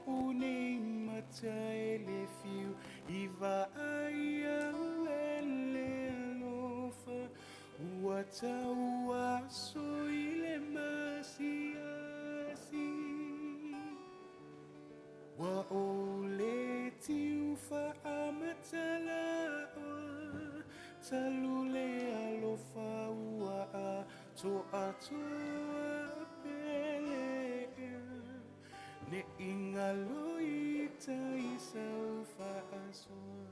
O nei mata e le fiu i vaai au e le alofa ua tau aso i le masiasi. Ua ou le tiu faamatalaoa talu le alofa ua atoatoa pele ea ne i galo i tai sau faasoa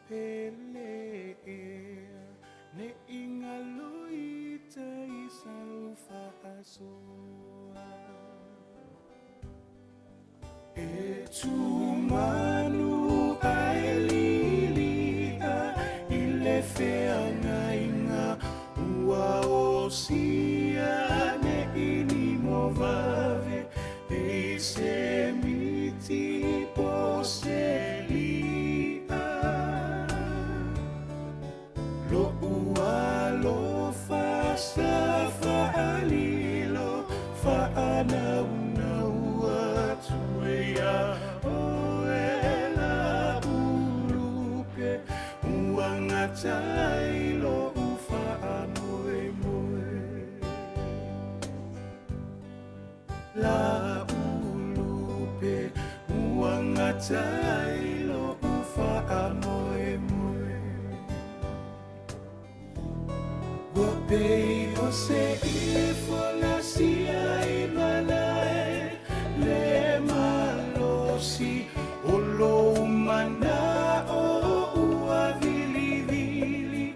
pele ea ne i galo i tai sau faasoa. E tumanu ae lilia i le feagaiga ua osia ne i nimo vave pei se miti po o se li'a. Lo'u alofa sa faalilo faanaunau atu e iā oe Laulupe ua gata ai lo'u faamoemoe. Laulupe ua gata ai lo'u faamoemoe. Ua pei o se ifo na sia i malae le malosi o lou mana'o ua vilivili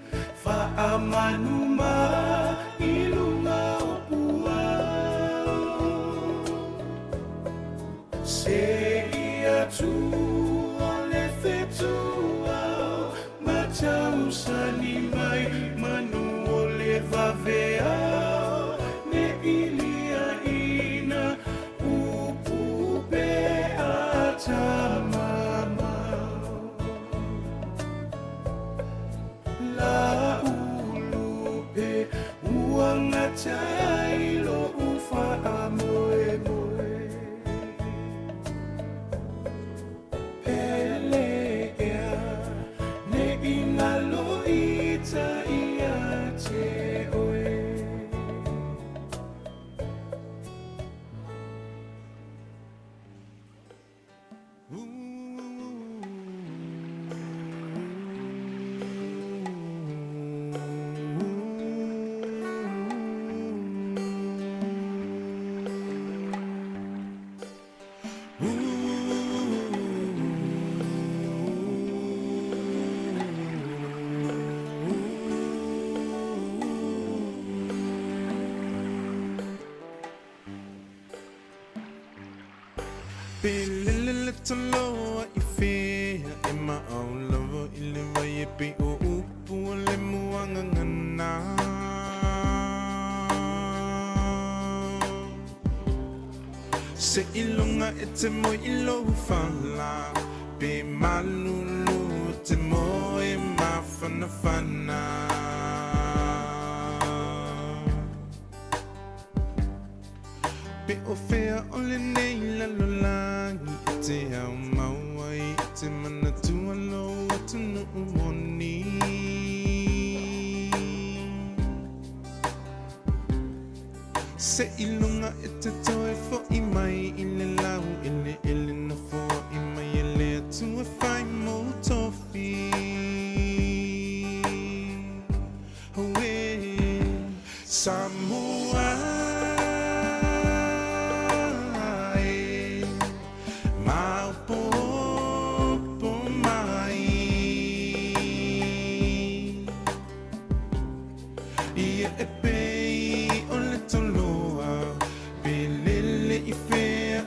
faamanumā i luga o puao. Seia tua le fetuao ma tausani mai manu o le vaveao ne i liaina upu pe atamamao. Laulupe ua gata ai lo'u faamoemoe. Pele ea ne i galo i tai ia te oe. Pe lele le toloa i fea e maau lava i le vai e pei o upu o le muagagana. Seiloga e te moe i lou fala pe malulu e te moe mafanafana. Pe o fea o lenei lalolagi e te ao mau ai e te manatua lou atunuu moni. Seiloga e te toe fo'i mai i le laueleele na foai mai e le Atua e fai mou tofi. Auē Samoa e maopoopo mai. Ia e pei o le toloa pe lele i fea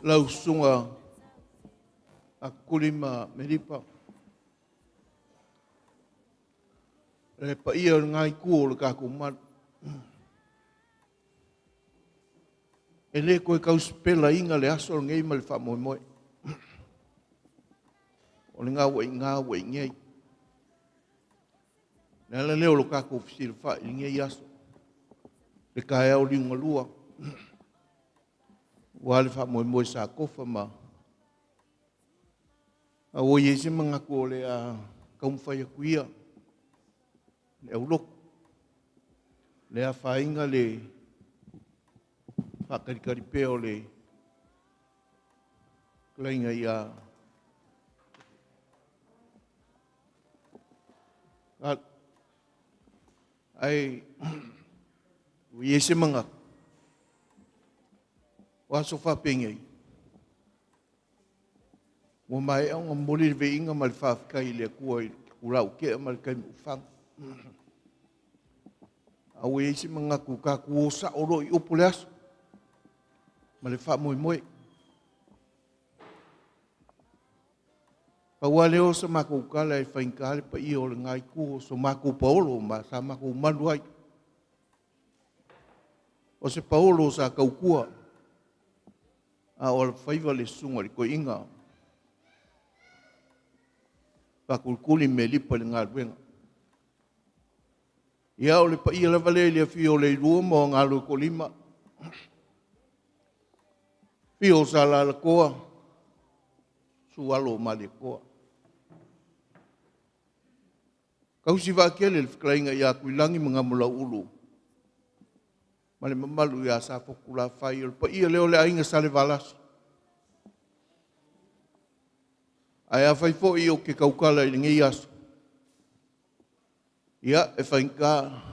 Lau Susuga Akuli ma Melipa, le paia o lena itu o le tatou malu. E le toe tausipelaina le aso lenei ma le faamoemoe. O lena ua i ina ua i inei. O le ala lea o lo tatou fesilafai i lenei aso, le taeao liugalua, aua le faamoemoe sa tofa ma... A ua i ai se manatu o le a taumafai atu ia le aulotu, le afaina le faatalitali pea o le fetalaiga ia Ae ua i ai se manatu, o aso faapenei, ua maea ona momoli le viiga ma le faafetai i le Atua i le itula ua tea ma le taimi ua fano. A ua i ai se manatu tatou o sao loa i upu o le aso ma le faamoemoe. Pau lava lea o se matou tala e faigata le paia o lena itu o so matou paolo ma sa matou malu ai. O se paolo sa tautua a o alofaiva le susuga i le toeaina Faatulikuli Melipa i le galuega. Ia, o le paia lava lea i le afio o Leilua ma ona alo e toalima, afio o Sa Alalatoa, susu alo o Malietoa. Tausi vaatele e le fetalaiga ia Tuilagi ma Namulauulu ma le mamalu ia Safotulafai. O le paia lea o le Aiga Salevalasi. Ae afai foi ou te tautala i lenei aso, ia, e faigata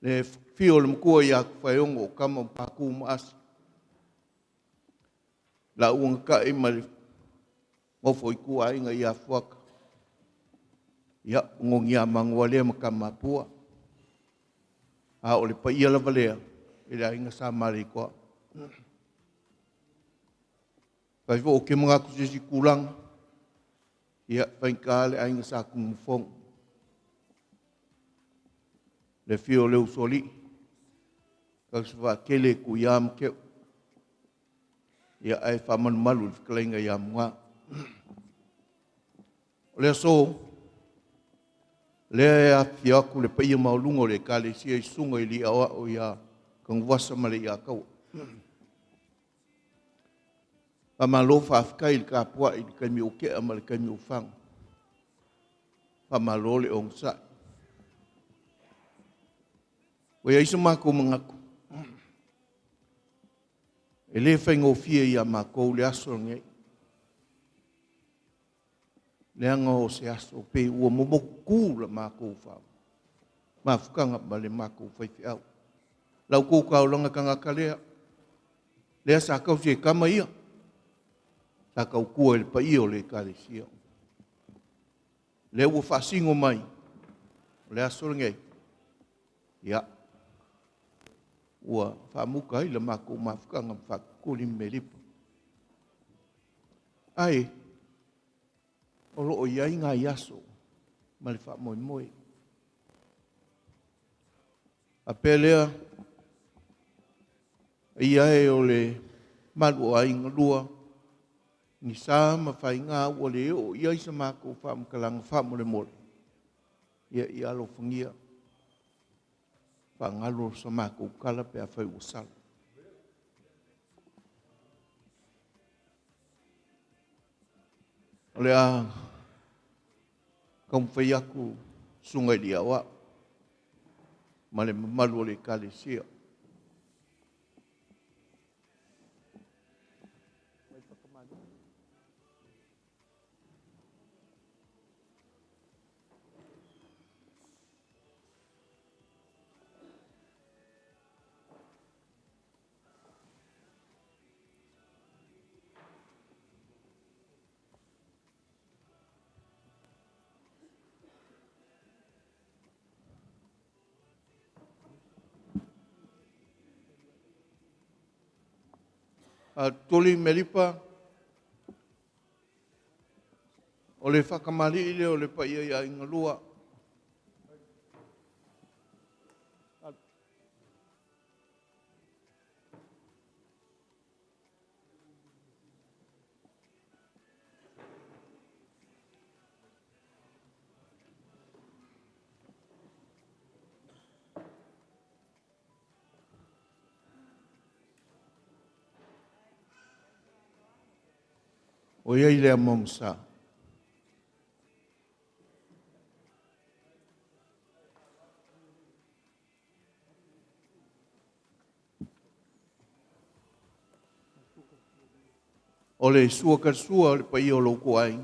le afio o le Matua ia Tofaeono o Tama a o Patu ma Asi, laua na tai ma le nofo a ituaiga ia Fuata, ia, o Noniamanoa lea ma Tamapua. A o le paia lava lea i le Aiga Sa Malietoa. Afai foi ou te manatu i se isi tulaga, ia, e faigata le Aiga Sa Tunumafono, le afio o le Usoalii, Tausivaatele e Tuia ma Teo, ae faamalumalu i le fetalaiga ia Muga. O le aso, lea e afifio atu le paia maualuga o le Ekalesia i susuga i alii aoao ia Tanuvasa ma Leiataua. Faamalo faafetai le tapuai i le taimi ua tea ma le taimi ua fano. Faamalo le onosai. Ua i ai so matou manatu, e le faigofie ia matou le aso lenei, leaga o se aso pei ua momotutu le matou mafutaga ma le matou faifeau. La outou taulaga tagata lea, lea sa tausi e tama ia, sa tautua i le paia o le Ekalesia. Lea ua faasino mai, o le aso lenei, ia, ua faamuta ai le matou mafutaga ma Faatutuli ma Melipa. Ae o lo o i ai nai aso ma le faamoemoe. Faapea lea, paia e o le malu o aiga lua, ni sa ma faiga ua le oo i ai sa matou faamatalaga faamolemole, ia ia alofagia faagalo sa matou tala pe afai ua sala. O le a taumafai atu susuga i alii aoao ma le mamalu o le Ekalesia. Tuli Melipa, o le faakamali'i lea o le paia i aiga lua. O i ai le amo ma sa. O le sua kalasua o le paia o lou aiga,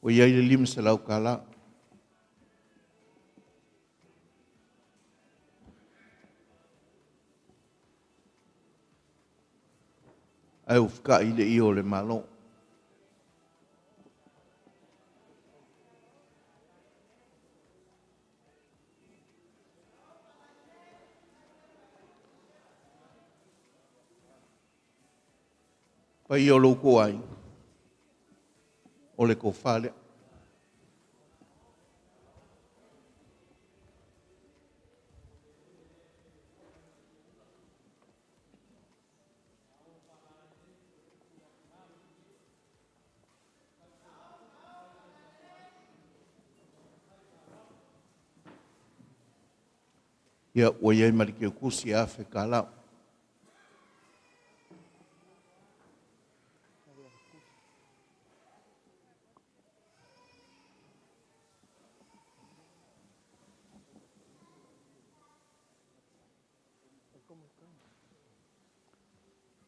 ua i ai le $500 tala. Ae ua feta'i le ie o le Malo. Paia o lo outou aiga, o le tofa lea. Ia, ua i ai ma le teutusi e $1,000.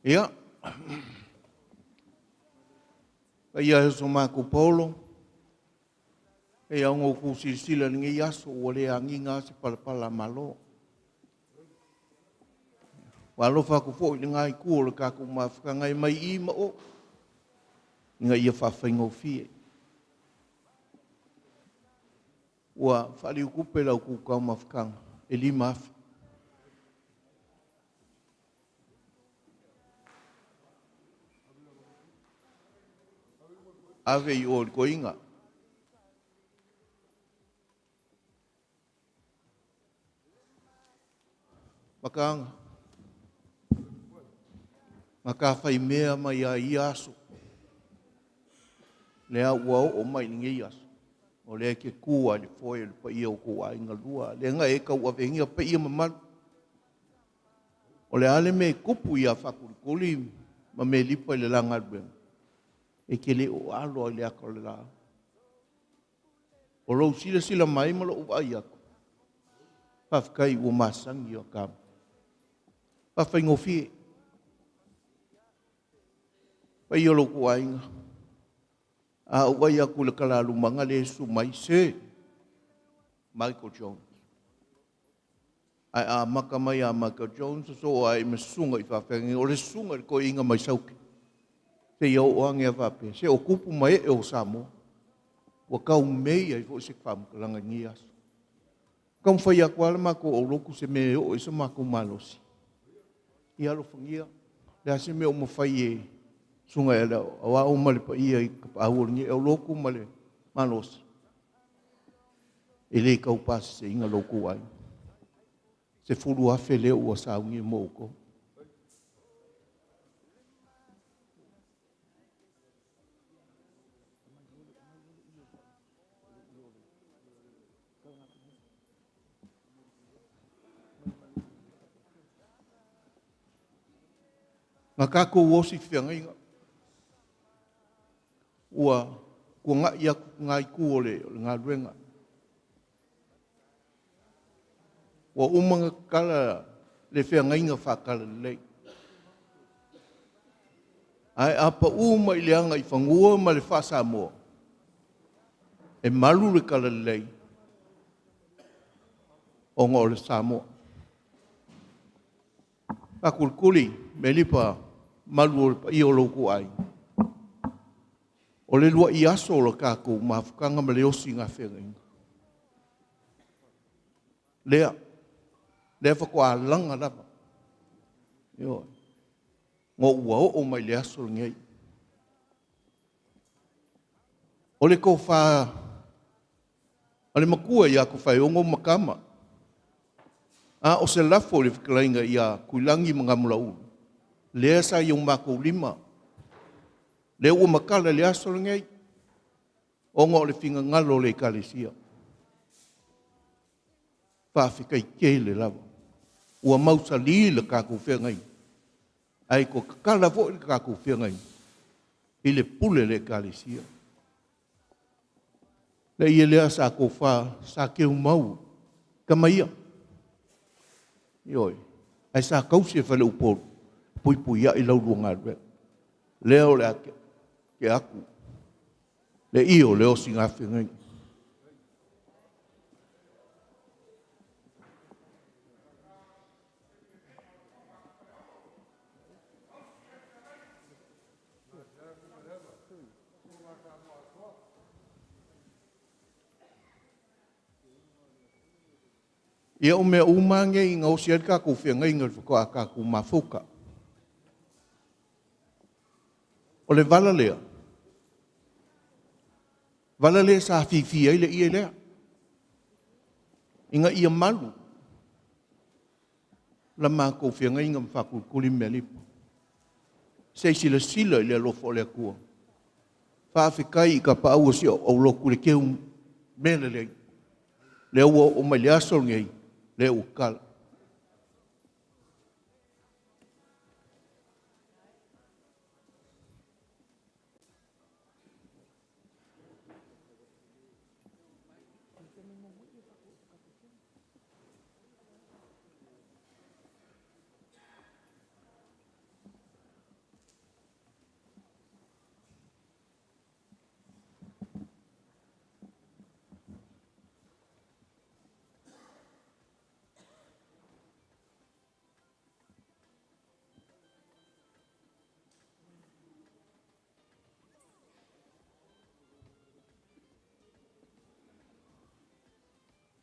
Ia, paia e o so matou paolo, e ao ona outou silasila i lenei aso ua le agiga lava se palapala a Malo. Ua alofa atu foi i lena itu o le tatou mafutaga e mai i ma o ina ia faafaigofie. Ua faaliutupe la outou taumafataga e $5,000. Ave i o i le toeaina. Mataga, na ta fai mea mai lava i ia aso, lea ua oo mai i lenei aso, o lea e te tu lava i le foe o le paia o outou aiga lua, lea na e tauaveina paia mamalu. O le a le mea e tupu ia Faatulituli ma Melipa i le la galuega, e te le o alo lava i le ata o le laau. O lou silasila mai ma lou vaai atu, faafetai ua masani ta faafaigofie. Paia o lou aiga, a ou vaai atu i le talalumaga lea e susu mai, se Michael Jones. Ae a amata mai ia Michael Jones sosoo ai ma susuga i faafeagaiga, o le susuga i le toeaina mai Saute, seia oo ane a faapea, se o tupu ma ee o Samoa, ua tau mei ai foi se faamatalaga i lenei aso. Taumafai atu lava le matou aulotu se mea e oo i ai so matou malosi. Ia alofagia, o le a se mea o mafai e Susuga ia Aoao ma le paia i Tapaau o lenei aulotu ma le malosi, e le taupaseseina lo outou aiga. $10,000 lea ua saunia mo outou. Na tatou osi i feagaiga, ua tuanai atu lena itu o le galuega. Ua uma ona tatala le feagaiga faatalalelei. Ae a pau mai i le agaifanua ma le faa-Samoa, e malu le talalelei ona o le Samoa. Faatulikuli Melipa malu o le paia o lo outou aiga. O le luai aso o le tatou mafutaga ma le osiga feagaiga, lea faatoa laga lava. Ioe. Ngo ua oo mai le aso lenei. O le tofa a le matua ia Tofaeono ma Tama, a o se lafo i le fetalaiga ia Tuilagi ma Namulauulu, lea sa i o matou lima, lea ua matala i le aso lenei, ona o le finagalo o le Ekalesia. Faafetai tele lava. Ua mausali le tatou feagaiga, ae toe tatala foi le tatou feagaiga i le pule a le Ekalesia. Le ie lea sa tofa sa teumau e tama ia, ioe, ae sa tausi e faleupolu e puipuiai la ulua galuega. Lea o le a tea atu le ie o le osigafeagaiga. Ia, o mea uma lava nei e gaosi ai le tatou feagaiga faatoa tatou mafuta. O le vala lea, vala lea sa afifi ai le ie lea, ina ia malu la matou feagaiga ma Faakulikulimamealiipa. Se i silasila i le alofa o le Atua. Faafetai i tapaau o si ou aulotu i le teu mea lelei, lea ua oo mai le aso lenei, lea ua tatala.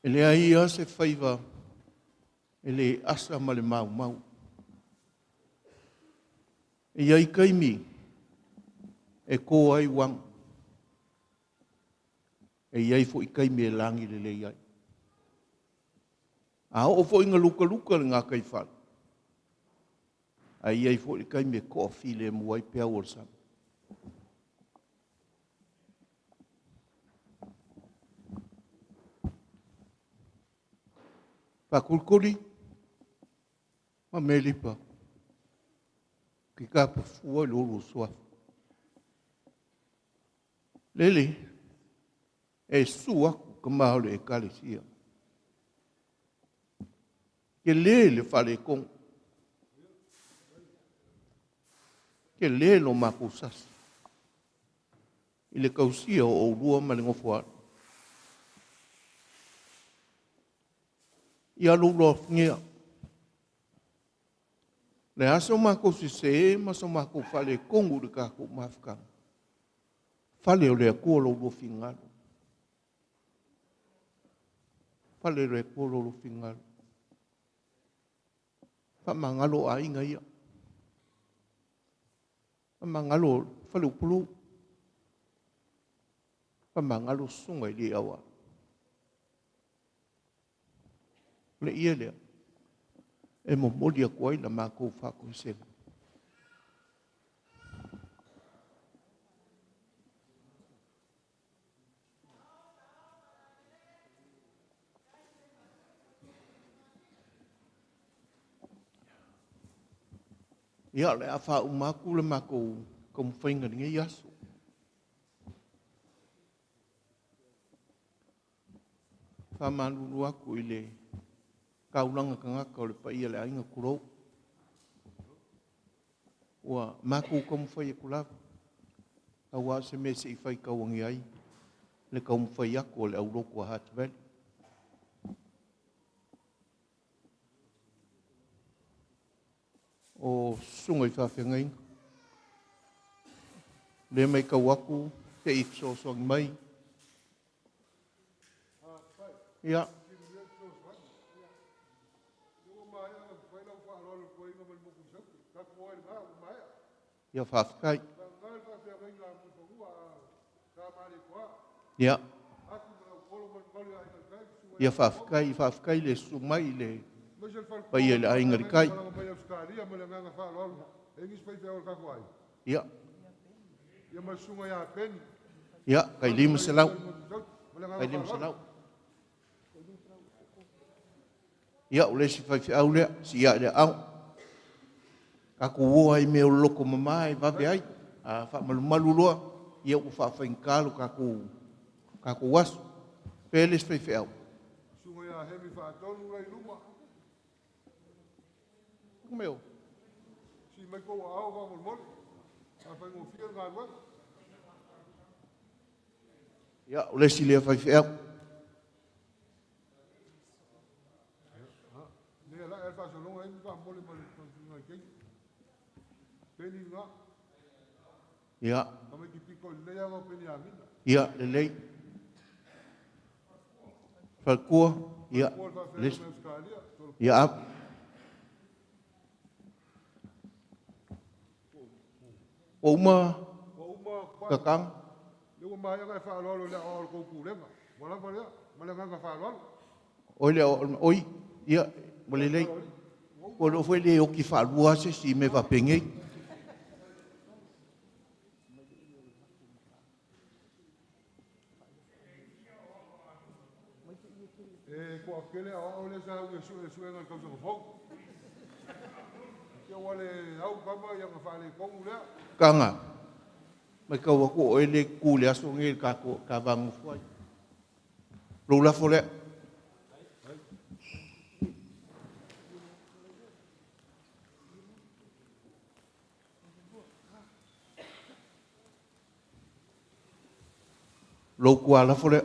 E leai lava se faiva e le asa ma le maumau. E i ai taimi e to ai uaga, e i ai foi taimi e lagi lelei ai. A oo foi ina lutaluta le gataifale, ae i ai foi le taimi e toafilemu ai peau o le sami. Faakulikuli ma Melipa, ou te tapafua i lo oulua suafa. Lele, e susu atu tama o le Ekalesia. E tele le faaletonu, tele lo matou sasi i le tausia o oulua ma le nofoalii. Ia loulofia, o le a so matou sese ma so matou faaletonu i le tatou mafutaga, fale o le Atua lo oulua finagalo, fale o le Atua lo oulua finagalo. Faamagalo aiga ia, faamagalo faleupolu, faamagalo susuga i le aoao. O le ie lea e momoli atu ai la matou faatoesega. Ia, o le a faauma atu le matou taumafaiga i lenei aso. E faamalulu atu i le taulaga tagata o le paia o le aiga, tulou. Ua matou taumafai atu lava, aua o se mea se i fai tau age ai le taumafai atu a le aulotu a Hard Value. O susuga i faafeagaiga, o lea e matau atu se i fesoasoani mai. Ia. Ia faafetai. Ia. Ia faafetai, faafetai le susu mai i le paia i le Aiga i le Tai. Ia. Ia, tai 500. Tai 500. Ia, o le isi faifeau lea, sii ae le aao. Tatou o lava i mea o le loto mama e vave ai. A faamalumalu loa, ia ua faafaigata lo tatou aso. Faapea le isi faifeau. Ia, o le isi lea faifeau. Ia. Ia, lelei. Faletua, ia, le isi. Ia, ua uma tataga? Oi le oi, ia, ua lelei. Ua iloa foi e le oti faalua lava se isi i mea faapenei. Taga, matau atu o oe lea e te tu i le aso lenei i le ta va nonofo ai. Lou lafo lea. Lou tualafo lea.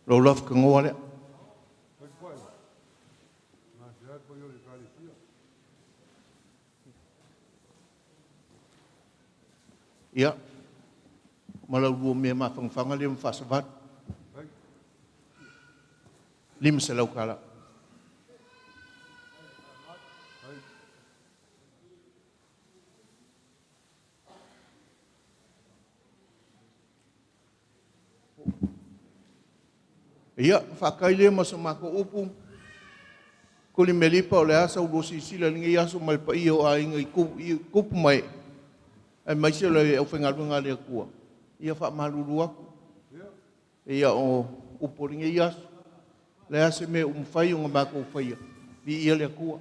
Lou lafo tanoa lea. Ia, ma la ulua mea mafanafana lea ma faasavali. $500. Ia, faafetai lea ma sa matou upu. Tulimelipa, o le a sa ulua silasila i lenei aso ma le paia o aiga i tupu ma ee, aemaise o le aufaigaluega a le Atua, ia faamalulu atu. Ia o upu o lenei aso, o le a se mea ua mafai ona matou faia, viia le Atua.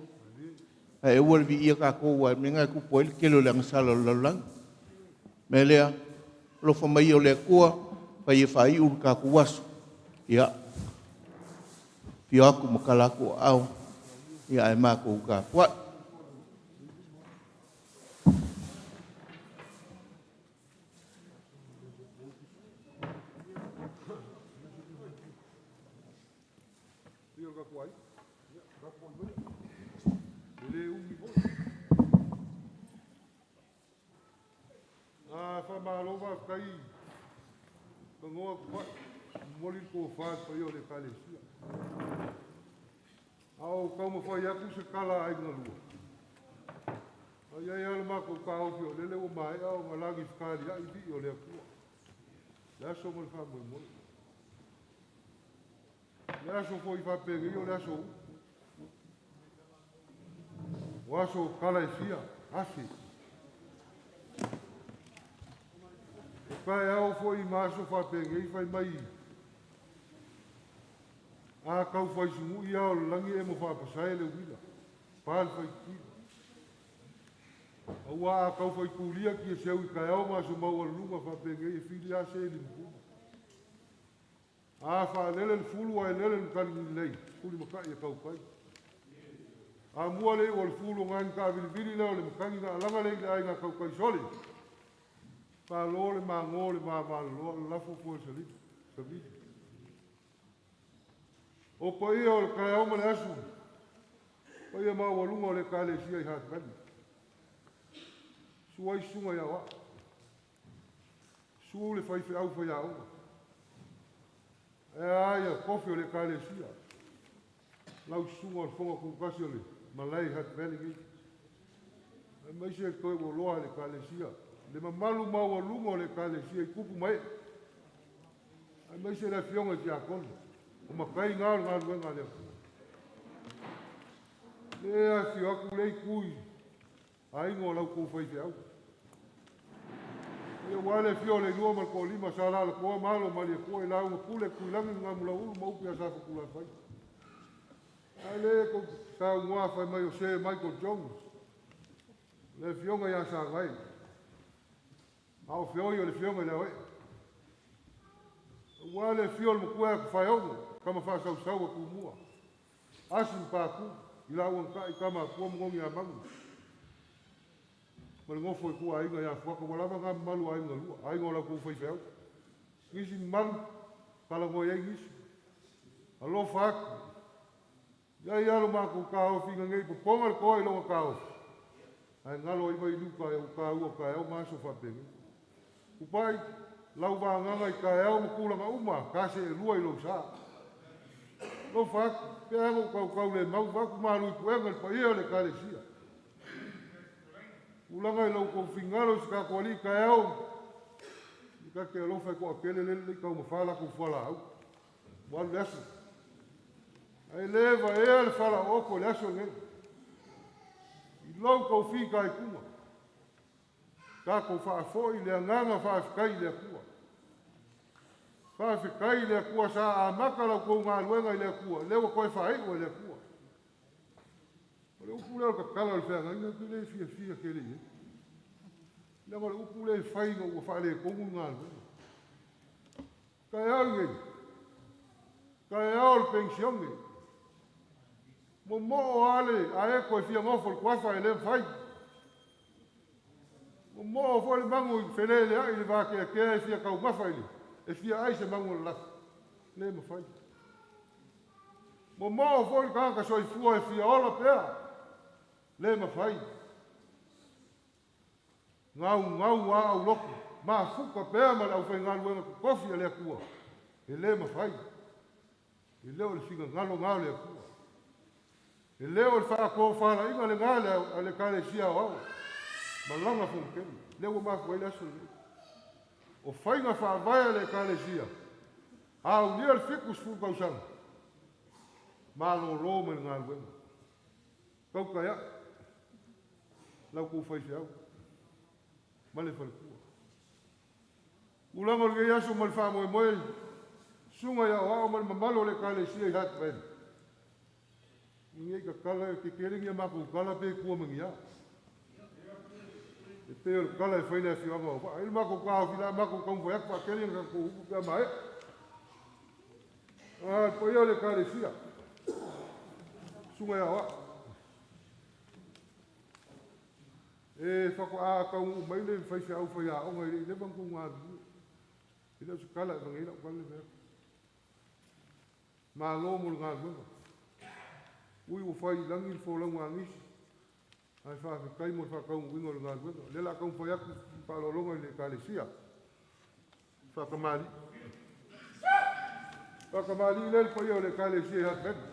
Ae aua le viia tatou, aua o le mea lena e tupu ai le tele o le agasala o le lalolagi. O le mea lea, alofa maia o le Atua, faia faaiu le tatou aso. Ia, afio atu ma tala atu aao, ae matou tapuai. Susu le faifeau faiaoga. Ae a ia kofi o le Ekalesia. Lau susuga o le fofoga kukasi o le malae i Hutt Valley nei. Aemaise le toe ua loa le Ekalesia. Le mamalu maualuga o le Ekalesia i tupu ma ee. Aemaise le afioga i tiakono. O matai na o le galuega a le Atua. Le afio atu le itu i aiga o lau tou faifeau. Ia ua le afio o le lua ma le toalima sa lala toa ma alo ma le Atua i lauga pule Tuilagi ma Gamulaulu ma upu ia Safotulafai. Ae le tou saunoa fai mai o se Michael Jones, le afioga ia Savai, a o feoi o le afioga i le Aoe. Ua le afio o le matua ia Tufaeogo, tama faasausau a Tumua, Asi ma Patu, i lau agatai tama a Pua ma Noni Amanu. Ma le nofo i tua aiga ia Fuata, ua lava ngā mamalu aiga lua, aiga o lau kou faifeau. Nisi mamalu, talanoa ai nisi. Alofa atu. Ia ia alo mākou kāofi ina nei popoga le toa i loga kāofi. Ae galo ai mai luka e o kāua ka eo maso whapene. Upai, lau vaagaga i taeao ma tulaga uma ka seelua i lou sa. Alofa atu, pe a na ou tautau le mau vaeatu malu i puega i le paia o le Ekalesia. Tulaga i lo outou finagalo i se tatou Alii i taeao, i ta te alofa e toatele lele le i taumafa latou fualaau. Ua alu le aso. Ae le vaea le falaooto i le aso lenei. I lou tou fitaituga, tatou faafoi le agaga faafetai i le Atua. Faafetai i le Atua sa amata la outou galuega i le Atua, lea ua toe faaiu e le Atua. O le upu lea o le tatala o le feagaiga ou te le fiafia tele i ai. Leaga o le upu lea e fai ina ua faaletonu le galuega. Taeao lenei, taeao o le penisione. Momoo lava le aeto e fia nofo i le tuafa e le mafai. Momoo foi le magu i feleleai i le vateatea e fia taumafa i le, e fia ai se magu o le lafi. Le mafai. Momoo foi le tagata soifua e fia ola pea. Le mafai. Gaugau a aulotu, mafuta pea ma le aufaigaluega totofi a le Atua. E le mafai. E le o le finagalo na o le Atua. E le o le faatofalaiga lena a le Ekalesia Aoao ma lana fonotele. Lea ua mafua ai le aso lenei. O faiga faavae a le Ekalesia, aulia le 70 tausaga, malolo mai le galuega. Tautai ae, lau kou faifeau ma le faletua. Tulaga o lenei aso ma le faamoemoe, susuga i aoao ma le mamalu o le Ekalesia i Hutt Valley. Nei tatala e tetele ni a matou tala pe tua ma ni a. E pei o le tala e fai le afioaga o Vaa. E le matou taofi la matou taumafai atu faatele na tatou upu pe a maea. A le paia o le Ekalesia, susuga i aoao. E faatoa taunuu mai le faifeau faiaoga i le i leva ona tou galulue. E le o se tala e avane ai lau tala le fai atu. Malo mo le galuega. Ui ua fai i lagi le folauga a nisi, ae faafetai mo le faataunuuina o le galuega. O lea o le a taumafai atu i faaaloaloga i le Ekalesia. Faatamalii. Faatamalii lea le paia o le Ekalesia i Hutt Valley.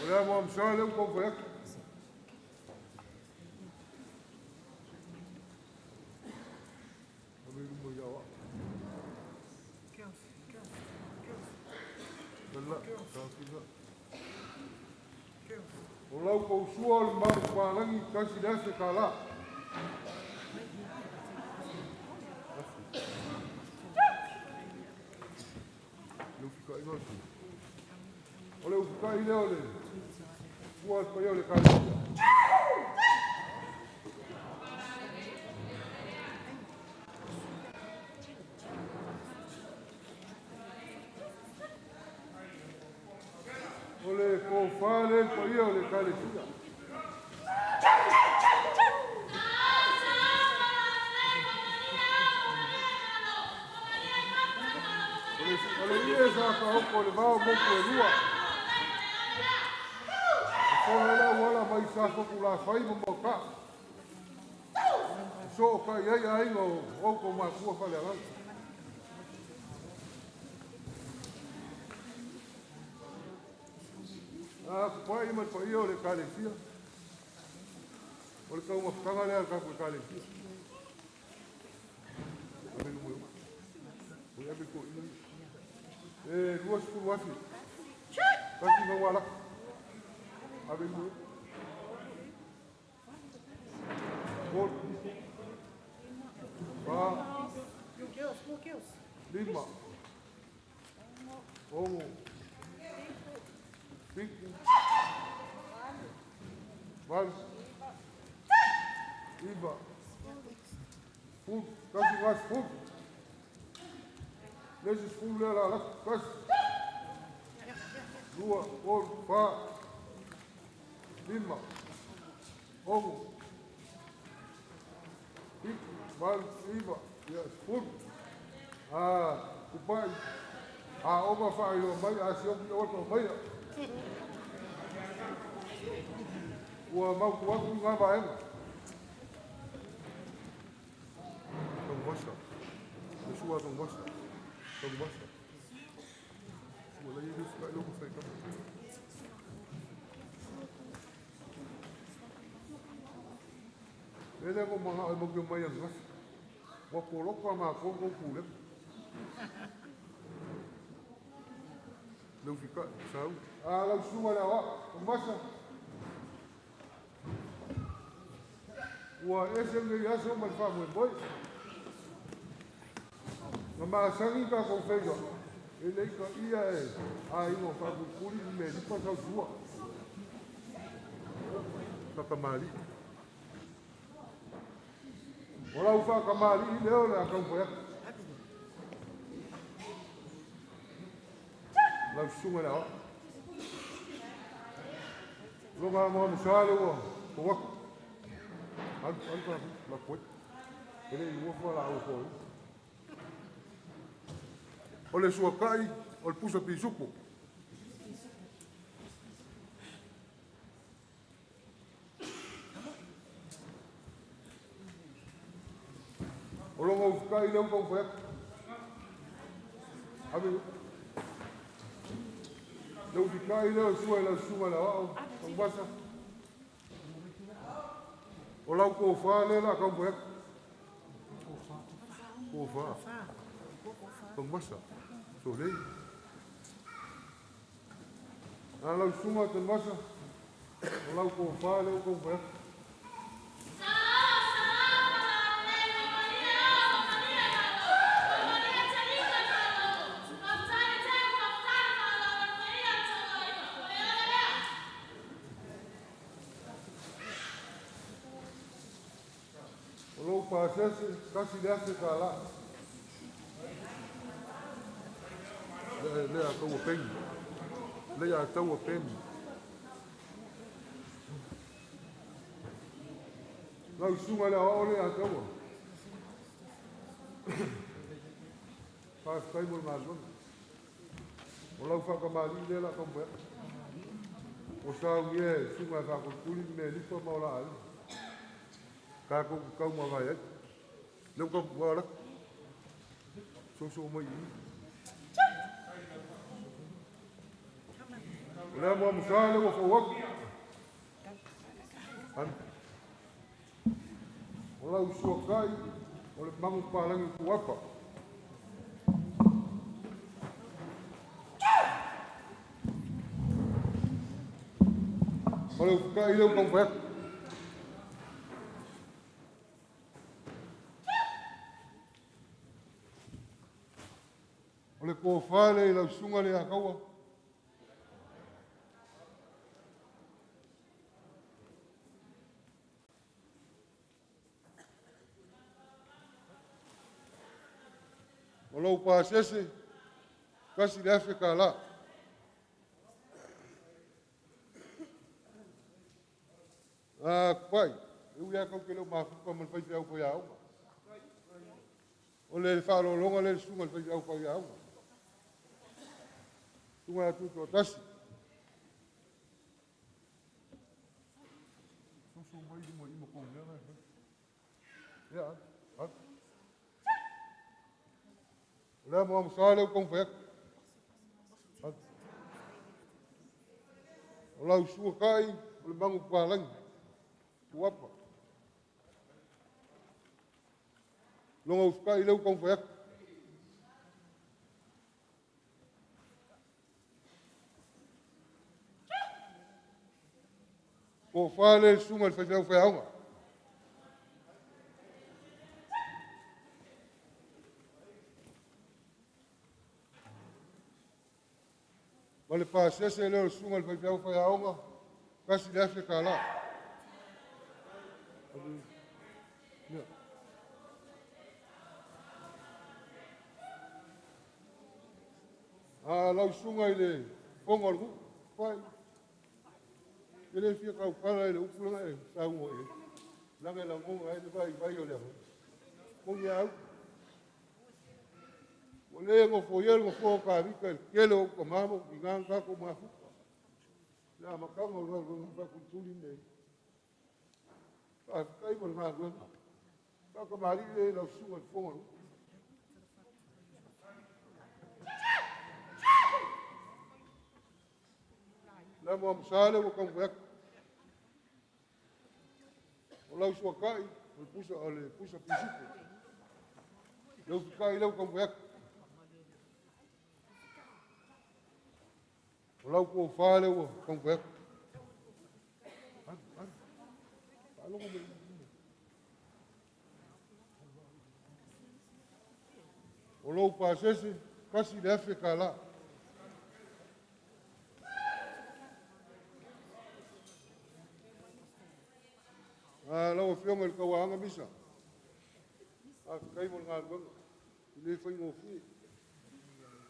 O le amuamusa lea ua taumafai atu. Ave i luma i aoao. Lala, taofina. O lau tou sua o le malu palagi tasi le afe tala. Le ufikaiga o le O le ufikai lea o le ua le paia o le Ekalesia. O le tofa lea i le paia o le Ekalesia. O le ie sa taoto i le va o motu e lua. E fola ai le auala mai Safotulafai ma Moataa. E sootai ai aiga o outou matua faaleagaga. A kupa'i ma le paia o le Ekalesia. O le taumafataga lea a le tatou Ekalesia. Ave i luma i o. Oi ave i toeaiina ia. E 20,000. Tasi na alaka. Ave i luma i o. Tolu. Fa. Lima. Ono. Fitu. Valu. Iva. Sefulu. Tasi ga sefulu. Le isi sefulu lea o le a lafo. Tasi. Lua, tolu, fa, lima, ono, fitu, valu, iva, ia, sefulu. A, kupa'i, aoga faailoa mai, a sioki ʻoe taumaia. Ua mautu atu lena vaega. Tanuvasa. Le sua Tanuvasa. Tanuvasa. Sua lai le fika i loko faitama. Le lea ko mana'o e mapu mai ananafi. Ua poloka matou tou pulega. Le ufika'i, sauni. A lau susuga i le aoao, Tanuvasa. Ua ese lenei aso ma le faamoemoe. Na masani tatou feiloai, e le i taia e aiga o Faapuipuli i Melipa sausua. Faatamalii. O lau faatamalii lea o le a taumafai atu. Lau susuga i le aoao. Lona amoamosa lea ua fou atu. Alu, alu tatou, lafo ai. E le i lua laau foi. O le suatai o le pusa pisupo. O lona ufukai lea ua taumafai atu. Ave le ufikai lea o sua i lau susuga i le aoao, Tanuvasa. O lau tofa lea o le a taumafai atu. Tofa. Tanuvasa. Solei. A lau susuga Tanuvasa, o lau tofa lea ua taumafai atu. O lou pasese, $1,000. Le le a taua peni. Le a taua peni. Lau susuga i le aoao le a taua. Faafetai mo le galuega. O lau faatamalii lea o le a taumafai atu. O saunia e susuga e faakulikuli le mea lipa ma o la aiga. Tatou te taumavae ai. Lea ua tatou ala. Soso mai i i. O le amoamosa lea ua fou atu. Alu. O lau suatai o le magu palagi kuapa. O le ufukai lea ua taumafai atu. O le tofa lea i lau susuga le Ataua. O lou pasese, $1,000. Kuai, e ui lava tatou te le o mafuta ma le faifeau faiaoga. O le faaaloaloga lea i le susuga i le faifeau faiaoga. Susuga ia Tuitoatasi. Soso mai luma i ma kou mea na e fai. Ia, alu, alu. O le amoamosa lea ua taumafai atu. Alu. O lau sua kai, o le manupapalagi, tuapa. Loga usukai lea ua taumafai atu. Tofa lea i le susuga i le faifeau faiaoga. Ma le pasese lea o le susuga i le faifeau faiaoga, $1,000. Ia. A lau susuga i le fofoga o le nuu, pai, e le fia tautala i le upu lena e saunoa i ai, leaga e lagona ai le vaivai o le agaga. Moni a au, ua le nofoia le nofoa o Tavita i le tele o ou tama ma ou tina na tatou mafuta. Le amataga o le galuega faatulituli lenei. Faafetai mo le galuega. Faatamalii lea i lau susuga i le fofoga o le nuu. Le amoamosa lea ua taumafai atu. O lau suatai, o le pusa, o le pusa pisupo. Le ufitai lea ua taumafai atu. O lau tofa lea ua taumafai atu. Alu, alu. Faalogo mai. O lou pasese, $1,000. A lau Afioga i le Tauaana Misa, faafetai mo le galuega, e le faigofie.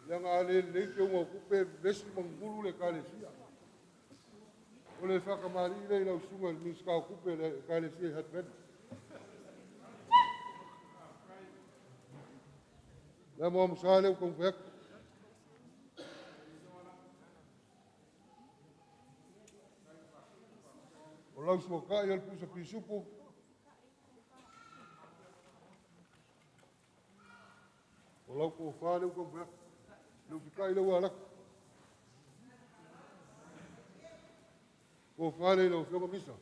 Leaga a le lelei teuga o tupe, e vevesi ma gugulu le Ekalesia. O le faatamalii lea i lau susuga i le Minisita o Tupe le Ekalesia i Hutt Valley. Le amoamosa lea ua taumafai atu. O lau suatai o le pusa pisupo. O lau tofa lea ua taumafai atu. Le ufitai lea ua alu atu. Tofa lea i lau Afioga Misa.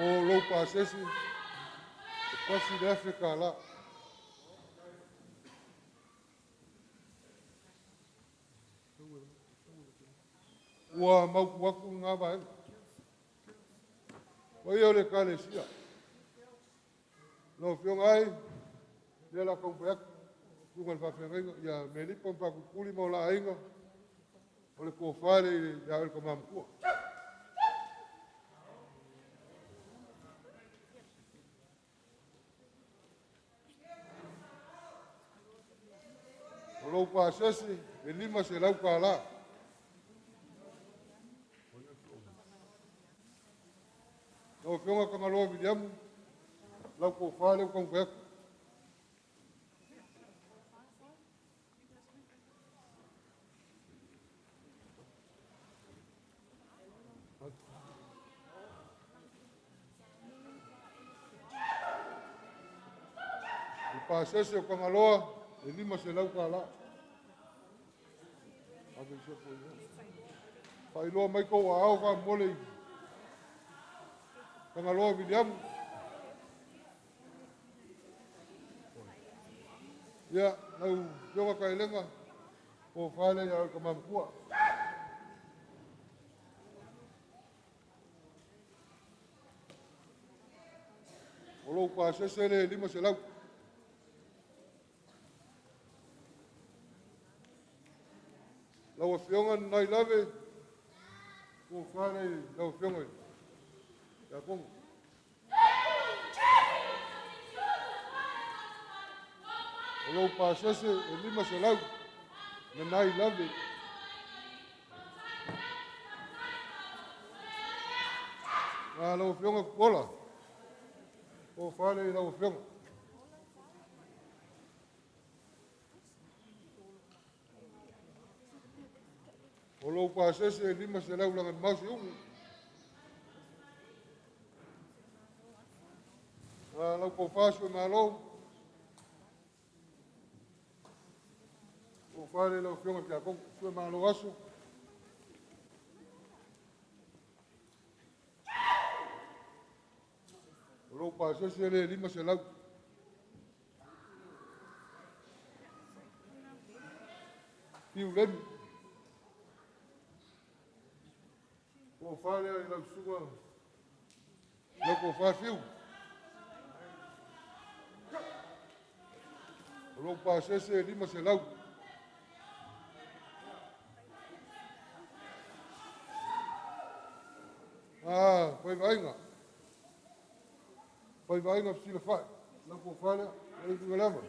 O lou pasese, e $1,000. Ua mautu atu ngā vaega. Paia o le Ekalesia. Lau Afioga ai, lea la taumafai atu, susuga i le faafeagaiga, ia Melipa ma Faatulikuli ma o la aiga, o le tofa le ia oe le tama matua. O lou pasese, e $500. Lau Afioga Tagaloa Viliamu, lau tofa lea ua taumafai atu. Le pasese o Tagaloa, e $500. Ave i se po i Faailoa mai tou aao faamolemole i Tagaloa Viliamu. Ia, lau Afioga Kaelega, tofa lea ia oe le tama matua. O lou pasese le 500. Lau Afioga Nai Lave, tofa lea i lau Afioga i Iakono. O lou pasese e 500 na nai lave. A lau afioga Kola, o fale i lau afioga. O lou pasese e 500 laga mausi umu. A lau kofasu e malo. O fale lau afioga kia kong, sue malo aso. O lou pasese le 500. Fiu lemi. O fale ai lau suga. Lau kofa fiu. O lou pasese e 500. Ah, fai vainga. Fai vainga fsila fai. Lau kofa lea, lau tuga lava.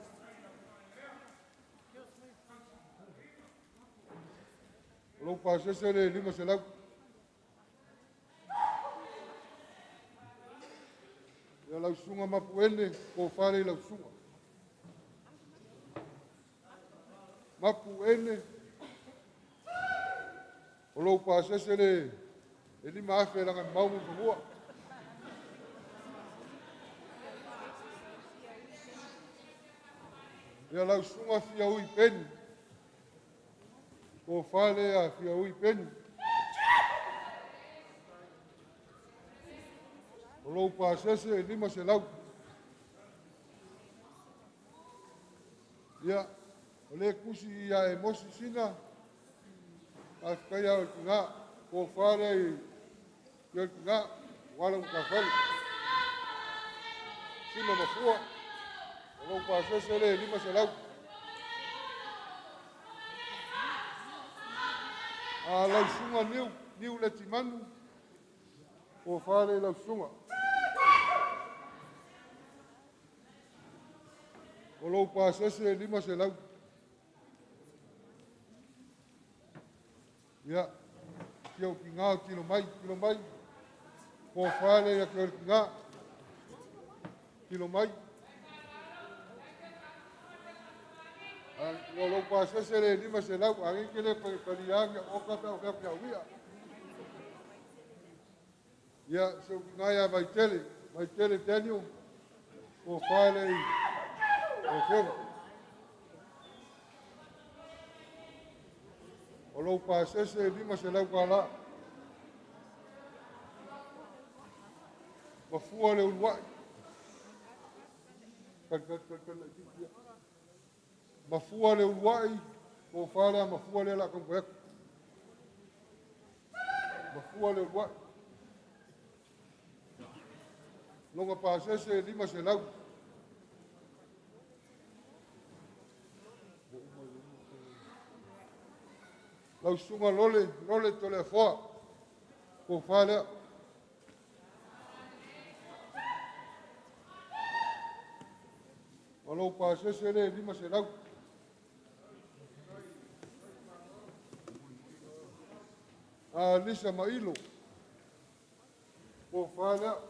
O lou pasese le 500. Ia lau suga mapu ene, ko fale i lau suga. Mapu ene, o lou pasese le e 5,000 laga mau mo fanua. Ia lau suga fia ui peni. Ko fale a fia ui peni. O lou pasese e 500. Ia, o le kusi ia e mosi sina, a whikai au ki ngā, ko whare i ki ngā, wala ka whare. Sina mafua, o lou pasese le 500. A lau sunga niu, niu le timanu, ko whare lau sunga. O lou pasese e 500. Ia, ki au ki ngā o tilo mai, tilo mai. Ko whare ia ki au ki ngā. Tilo mai. O lou pasese le 500, a ke le palianga o ka pau ka pau ia. Ia, se o ki ngā ia Vaitele, Vaitele Daniel, ko whare i o fioga. O lou pasese e 500 ka la. Mafua le uluai. Kal, kal, kal, kal, kal, Mafua le uluai, ko whare a mafua le la kampo Mafua le uluai. Longa pasese e 500. Lau sunga lole, lole tole afoa. Ko whalea. O lou pasese le 500. A Lisa Mailo. Ko whalea.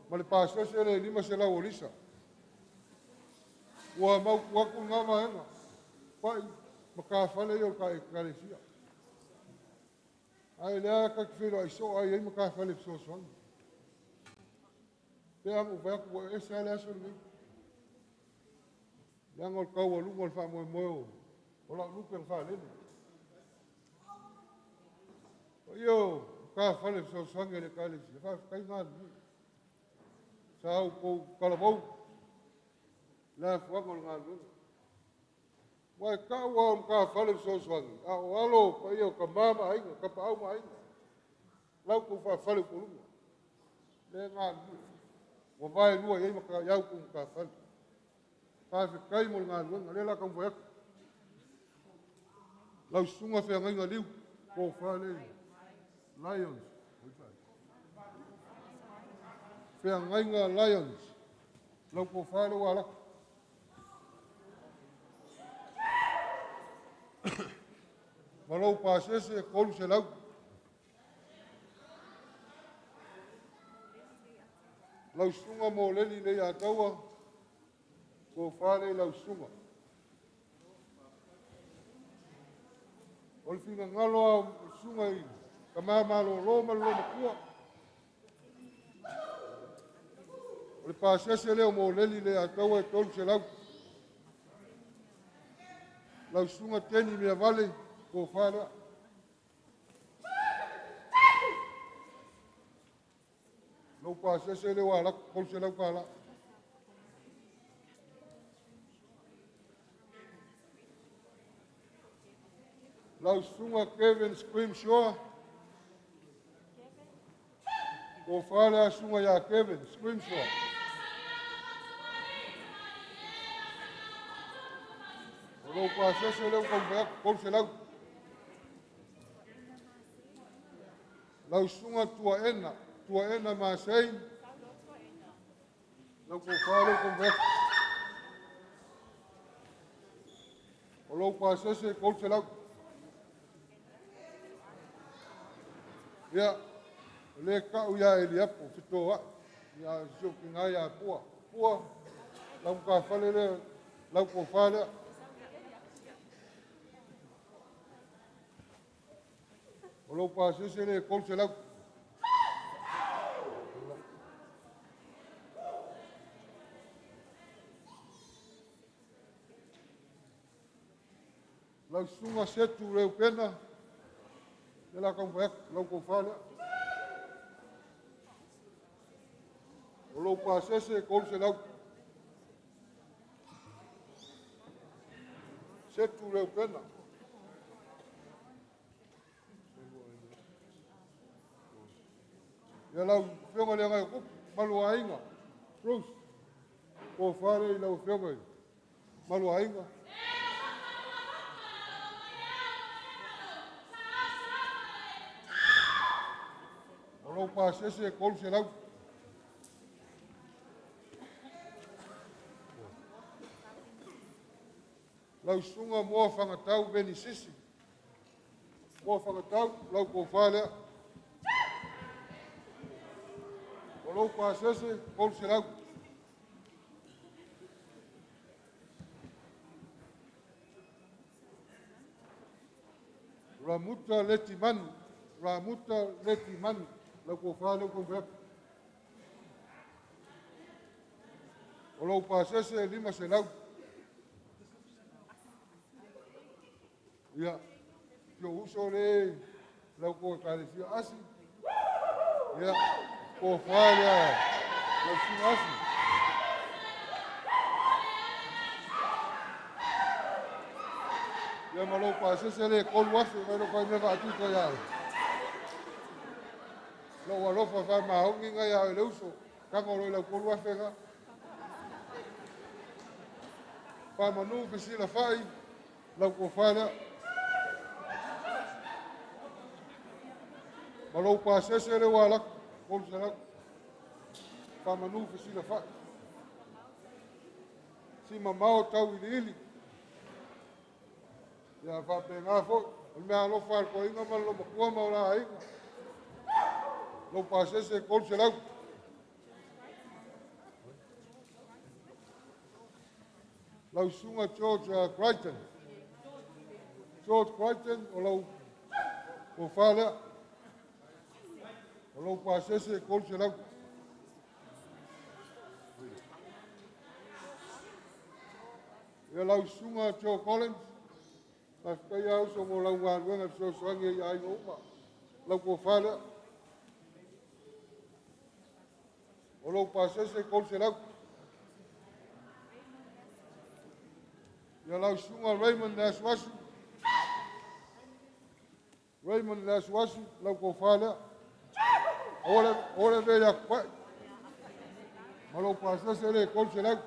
Ma le pasese le 500 o Lisa. Ua mau kuaku ngā maenga. Pai, ma ka whale i o ka e kalesia. Ai lea ka ki whiro ai so ai ai ma ka whale whisosoangi. Te anga u whai aku e se ale aso nei. Leanga o le kau alunga o le wha moe moe o. O lau lupe o wha lele. O io ka whale whisosoangi le kalesia. Wha kai ngā nui. Sa au kou kalavau. La fuanga o le ngā luenga. Wai ka ua o ka whale whisosoangi. A o alo pa ia o ka mama ainga, ka pa au ma ainga. Lau kou wha whale polunga. Le ngā nui. Ua vai lua iai ma ka iau kou ka whale. Wha kai mo le ngā luenga. Le la ka mwa Lau susuga Feagaiga Liu, tofa lea Lions. Feagaiga Lions, lau tofa lea ua alu atu. Ma lou pasese e 300. Lau susuga Moleli Leiataua, tofa lea i lau susuga. O le finagalo a o susuga i tama malolo ma le loomatua. O le pasese lea o Moleli Leiataua e 300. Lau susuga Teni Meavale, tofa lea. Lou pasese lea ua alu atu, $300. Lau susuga Kevin Scrimshaw, tofa lea susuga ia Kevin Scrimshaw. O lou pasese lea ua taumafai atu, 300. Lau susuga Tuaena, Tuaena Masei, lau tofa lea ua taumafai atu. O lou pasese e 300. Ia, o lea tau ia Eliapo fetoai, ia si ou tina ia Pua. Pua, lau matafale lea, lau tofa lea. O lou pasese lea e 300. Lau susuga Setu Reupena, ia la taumafai atu, lau tofa lea. O lou pasese e 300. Setu Reupena. Ia lau afioga i le Agaiotupu, Maluaiga, Bruce, tofa lea i lau afioga i Maluaiga. O lou pasese e 300. Lau susuga Moa Fagatau Venisisi. Moa Fagatau, lau tofa lea. O lou pasese, 300. Ramuta Letimanu, Ramuta Letimanu, lau tofa lea ua taumafai atu. O lou pasese e 500. Ia, si ou uso le lau kou ekalesia Asi. Ia, tofa lea lau susuga Asi. Ia ma lou pasese le 3,000 mai lou faimea faatuta ia oe. Lou alofa faamaoni na ia oe le uso, tago loa i lau 3,000 na. Faamanu fesilafai, lau tofa lea. Ma lou pasese le ua alu atu, 300. Faamanu fesilafai. Si mamao tau iliili. Ia faapena foi, o le mea alofa a le toeaina ma le loomatua ma o la aiga. Lou pasese e 300. Lau susuga George Crichton. George Crichton, o lau tofa lea. O lou pasese e 300. Ia lau susuga Joe Collins, faafetai lava uso mo lau galuega e fesoasoani ai i aiga uma. Lau tofa lea. O lou pasese e 300. Ia lau susuga Raymond Leasuasu. Raymond Leasuasu, lau tofa lea. Aua le avea ia pai. Ma lou pasese le 300.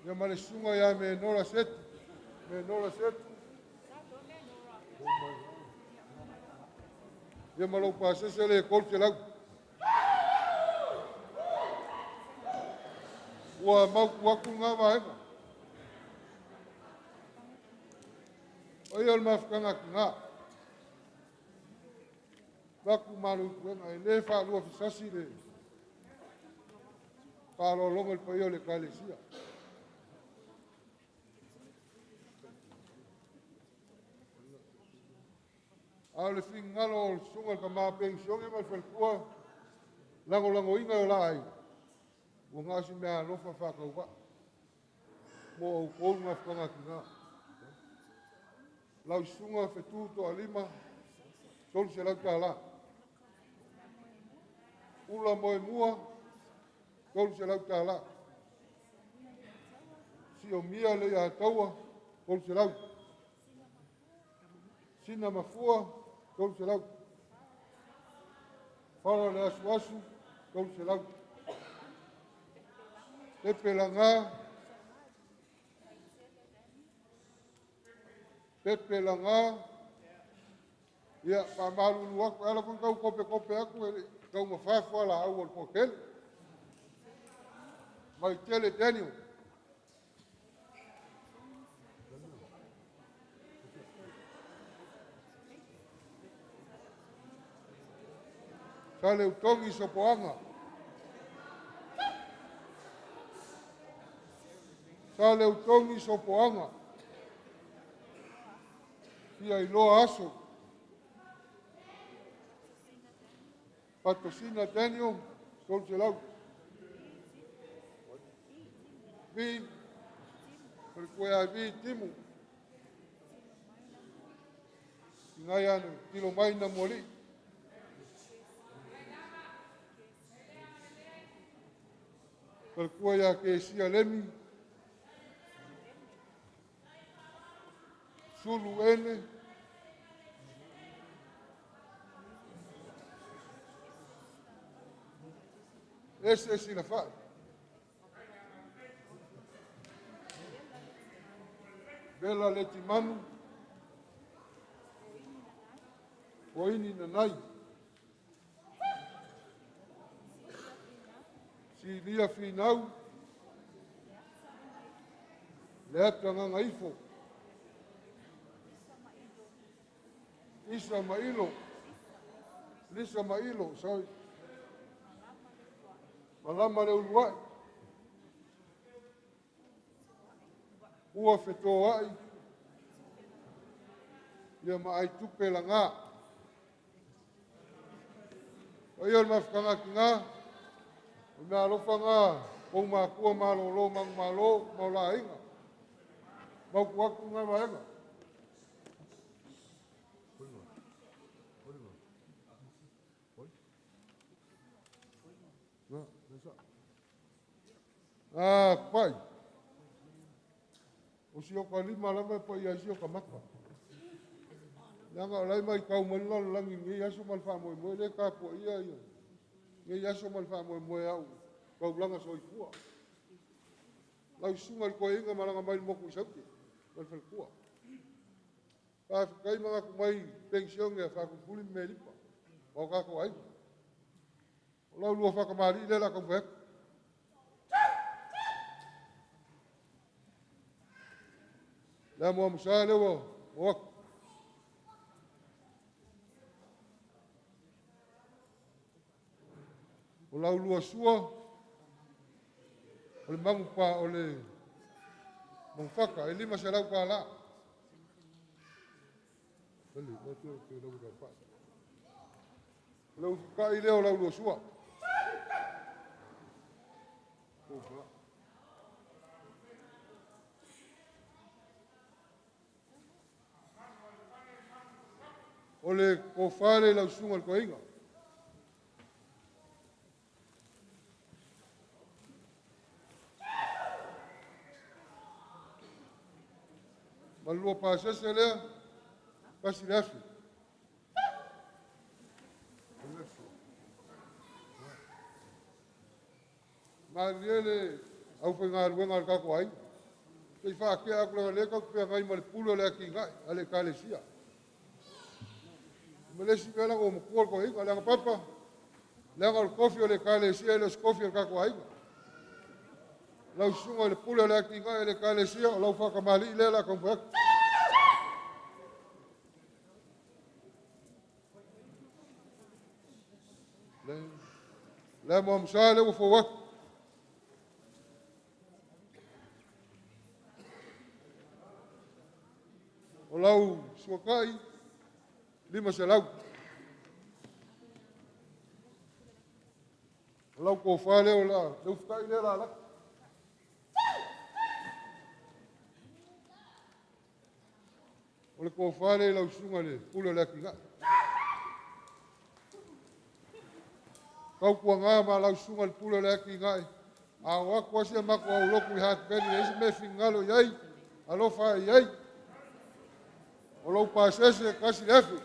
Ia ma le susuga ia Menola Seti. Menola Setu. Ia ma lou pasese le 300. Ua mautu atu lena vaega. O ia o le mafutaga tina. Vaku malu i puega e le faalua fisasi le faaaloaloga i le paia o le Ekalesia. A o le finagalo o le susuga i le tama penisione ma le faletua, lagolagoina e o la aiga, ua na o se meaalofa faatauvaa mo outou le mafutaga tina. Lau susuga Fetu Toalima, $300. Ula Moemua, $300. Siomia Leiataua, $300. Sina Mafua, $300. Fala le Asuasu, $300. Pepe Laga, Pepe Laga, ia faamalulu atu, e ala foi ona tau topetope atu, e le i taumafa fualaau a le toatele. Vaitele Daniel. Saleutogi Sopoaga. Saleutogi Sopoaga. Fia iloa aso. Patosina Daniel, 300. Vi, Falekua Vi Timu. Ingai ane, tilo mai na muali. Falekua ia Kesia Lemi. Sulu Ene. Ese Silafai. Bela Letimanu. Poini Nanai. Silia Finau. Leata Gagaifo. Isa Mailo. Lisa Mailo, sorry. Malama le uluai. Ua fetoai. Ia ma ai tupe laga. O ia o le mafutaga tina, o mea alofa ngā, kou mākua malolo mangu malo, ma o la aiga. Mautu atu ngā vaega. Ah, pai. O si o ka lima lava e pai ai si o ka maka. Leaga o lai mai kau mai lalo langi nei aso ma le faamoemoe le tapuaia ia. Nei aso ma le faamoemoe au taulaga soifua. Lau susuga i le toeaina malaga mai le motu i Saute ma le faletua. Faafetai manatu mai penisione a Faapulipuli ma Melipa ma o tatou aiga. O lau lua faatamalii lea o le a taumafai atu. Le amuamusa lea ua o atu. O lau lua sua, o le magu pa, o le magufata, e $500. O le ufukai lea o lau lua sua. O le tofa le lau susuga i le toeaina. Ma le lua pasese lea, 1,000. Malie le aufaigaluega a le tatou aiga. Se i faatea atu leaga o lea tatou te feagai ma le pule o le atinae a le Ekalesia. Ma le isi mea leaga ua matua le toeaina, leaga papa, leaga o le tofi o le Ekalesia e le o se tofi o le tatou aiga. Lau susuga i le pule o le atinae a le Ekalesia, o lau faatamalii lea o le a taumafai atu. Le amoamosa lea ua fou atu. O lau suatai, 500. O lau tofa lea o la, le ufitai lea la laki. O le tofa lea i lau susuga i le pule o le atinae. Tautuaga ma lau susuga i le pule o le atinae, a o atu lava si a matou aulotu i Hatupeni, e leai se mea e finagalo i ai, alofa i ai. O lou pasese, 1,000.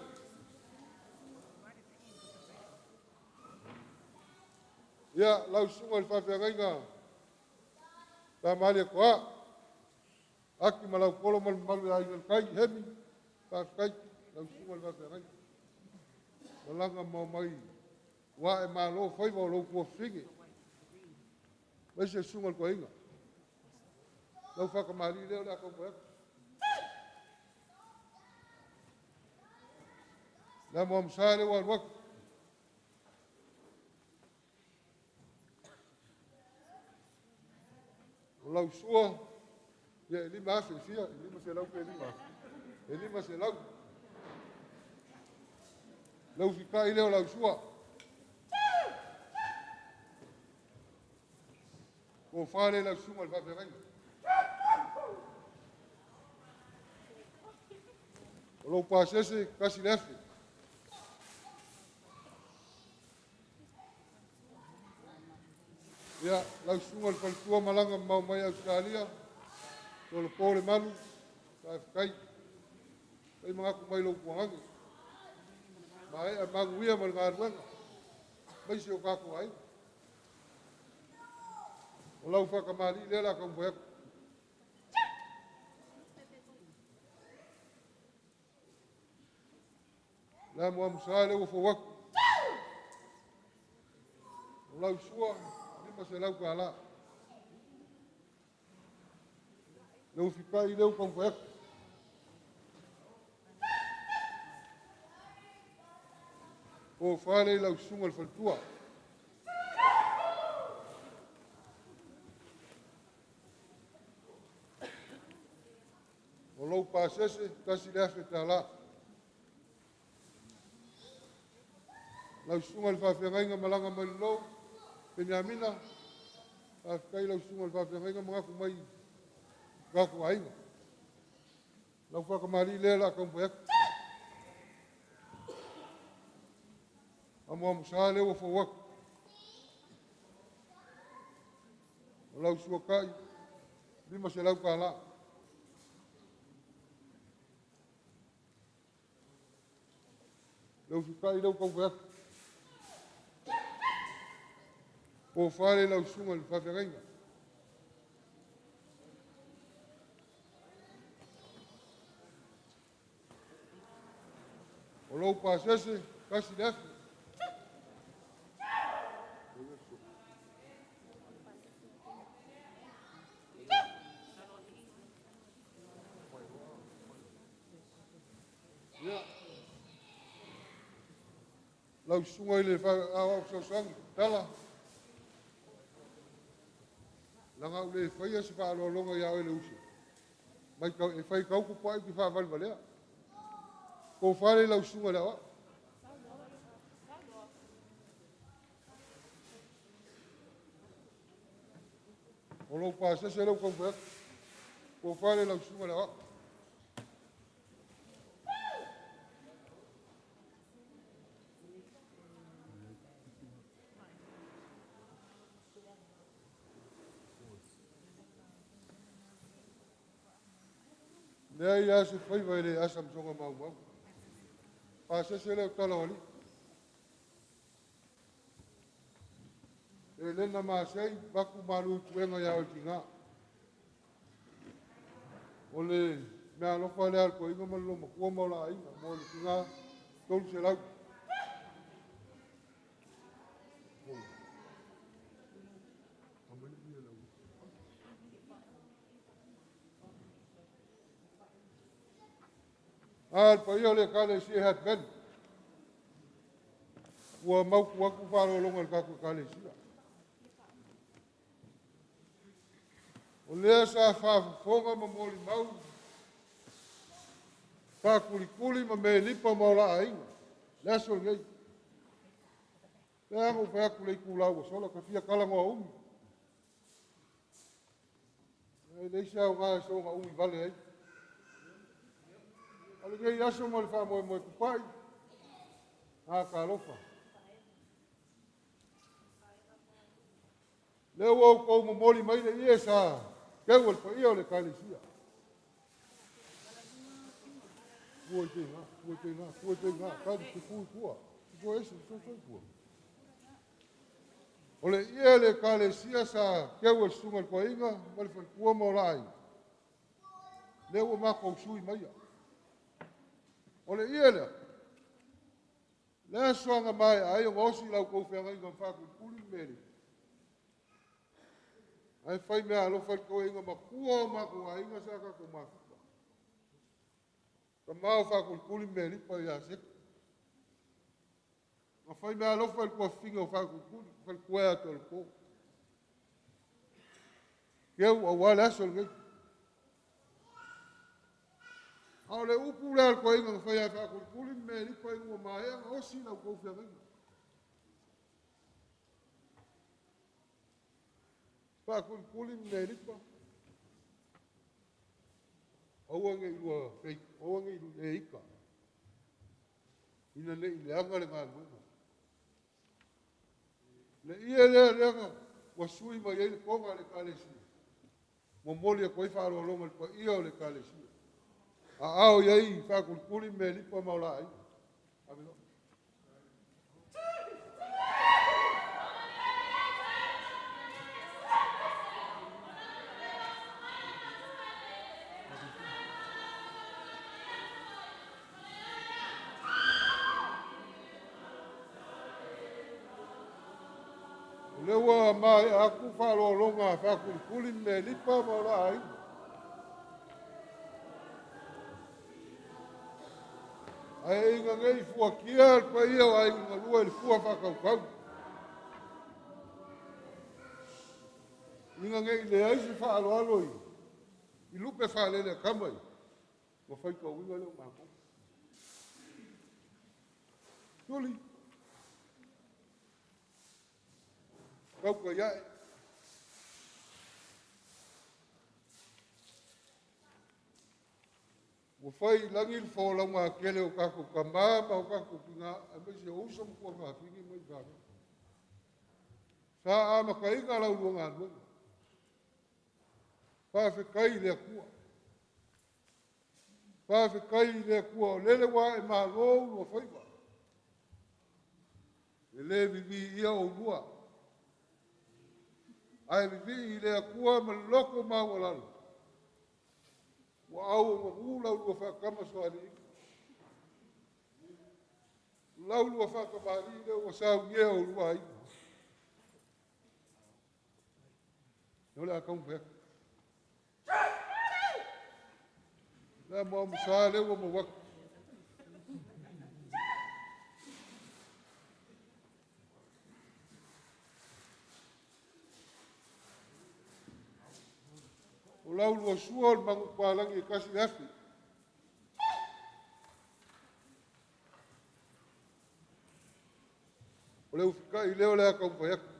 Ia, lau susuga i le faafeagaiga, Tamalietoa, Aki ma Lautolo ma le mamalu i Aiga i le Tai, Hemi, faafetai, lau susuga i le faafeagaiga. Malaga ma omai, ua ae malo faiva o lou tuafafine. Aemaise le susuga i le toeaina. Lau faatamalii lea o le a taumafai atu. Le amoamosa lea ua alu atu. O lau sua, ia e 5,000 e fia, e 500 pe 5,000. E 500. Lau fitai lea o lau sua. Tofa lea i lau susuga i le faafeagaiga. O lou pasese, 1,000. Ia, lau susuga i le faletua malaga mamao mai Ausetalia, Solopo le malu, faafetai. Fai manatu mai lou tuagage. Maea manuia ma le galuega, maise o tatou aiga. O lau faatamalii lea o le a taumafai atu. Le amoamosa lea ua fou atu. O lau sua, $500. Le ufitai lea ua taumafai atu. Tofa lea i lau susuga i le faletua. O lou pasese, $1,000. Lau susuga i le faafeagaiga malaga mai lalo, Peniamina, faafetai lau susuga i le faafeagaiga manatu mai tatou aiga. Lau faatamalii lea o le a taumafai atu. Amoamosa lea ua fou atu. O lau suatai, $500. Le ufitai lea ua taumafai atu. Tofa lea i lau susuga i le faafeagaiga. O lou pasese, 1,000. Ia. Lau susuga i le aoao fesoasoani, tala. Leaga ou le faia se faaaloaloga ia oe le uso. Mai tau, e fai tau tupu ai te faavalevalea. Tofa lea i lau susuga i le aoao. O lou pasese lea ua taumafai atu. Tofa lea i lau susuga i le aoao. Leai lava se faiva e le asa ma soga maumau. Pasese lea o tala o alii. E lena masei, vaku malu i puega ia oe tina. O le mea alofa lea a le toeaina ma le loomatua ma o la aiga mo le tina 300. A le paia o le Ekalesia e Happy Valley, ua mautu atu faaaloaloga i le tatou Ekalesia. O lea sa faafofoga ma molimau, faakulikuli ma melipa ma o la aiga, le aso lenei. Lea na ou fai atu i le itula ua sola, ta fia talanoa umi. E leai se aoga e soona umi vale ai. O lenei aso ma le faamoemoe tupai, a talofa. Lea ua outou momoli mai le ie sa keu e le paia o le Ekalesia. Tua i teiga, tua i teiga, tua i teiga, tali te tu i tua, tua ese, tua i tua. O le ie le Ekalesia sa keu e le susuga i le toeaina ma le faletua ma o la aiga. Lea ua matou sui maia. O le ie lea, le aso aga mae ai o osi lau tou feagaiga ma faakulikuli le mea lea. Ae fai mea alofa i le toeaina matua o matou aiga sa tatou mafuta. Tama o faakulikuli me lipa ia Seko. Na fai mea alofa i le tuafafine o faakulikuli, faletua ia Tolopo. Keu aua le aso lenei. A o le upu lea a le toeaina na fai ia faakulikuli me lipa ina ua maea na osi lau tou feagaiga. Faakulikuli me lipa. Aua ne i lua fei, aua ne i lua e ika. Ina nei leaga le galuega. Le ie lea leaga ua sui mai ai le toga a le Ekalesia. Momoli atu ai faaaloaloga i le paia o le Ekalesia. Aao i ai faakulikuli me lipa ma o la aiga. Ave loa. O lea ua maea atu faaaloaloga a faakulikuli me lipa ma o la aiga. Ae ina nei fuatia le paia o aiga galua i le fua faatautau. Ina nei leai se faaaloalo i lupe faalele a tama ia, ua faitauina lea o matou. Tuli, tautai ae. Ua fai i lagi le folauga a tele o tatou tamā ma o tatou tinā, aemaise o uso ma tuafafine mai fanau. Sa amataina lau lua galuega. Faafetai i le Atua. Faafetai i le Atua o lele ua ae malo ulua faiva. E le viviia oulua. Ae vivii i le Atua ma le loto maualalo. Ua au o manu lau lua faatama soaliiga. Lau lua faakamali'i lea ua saunia oulua aiga. O le a taumafai atu. Le amoamosa lea ua maua atu. O lau lua sua o le manupapalagi e 1,000. O le ufikai lea o le a taumafai atu.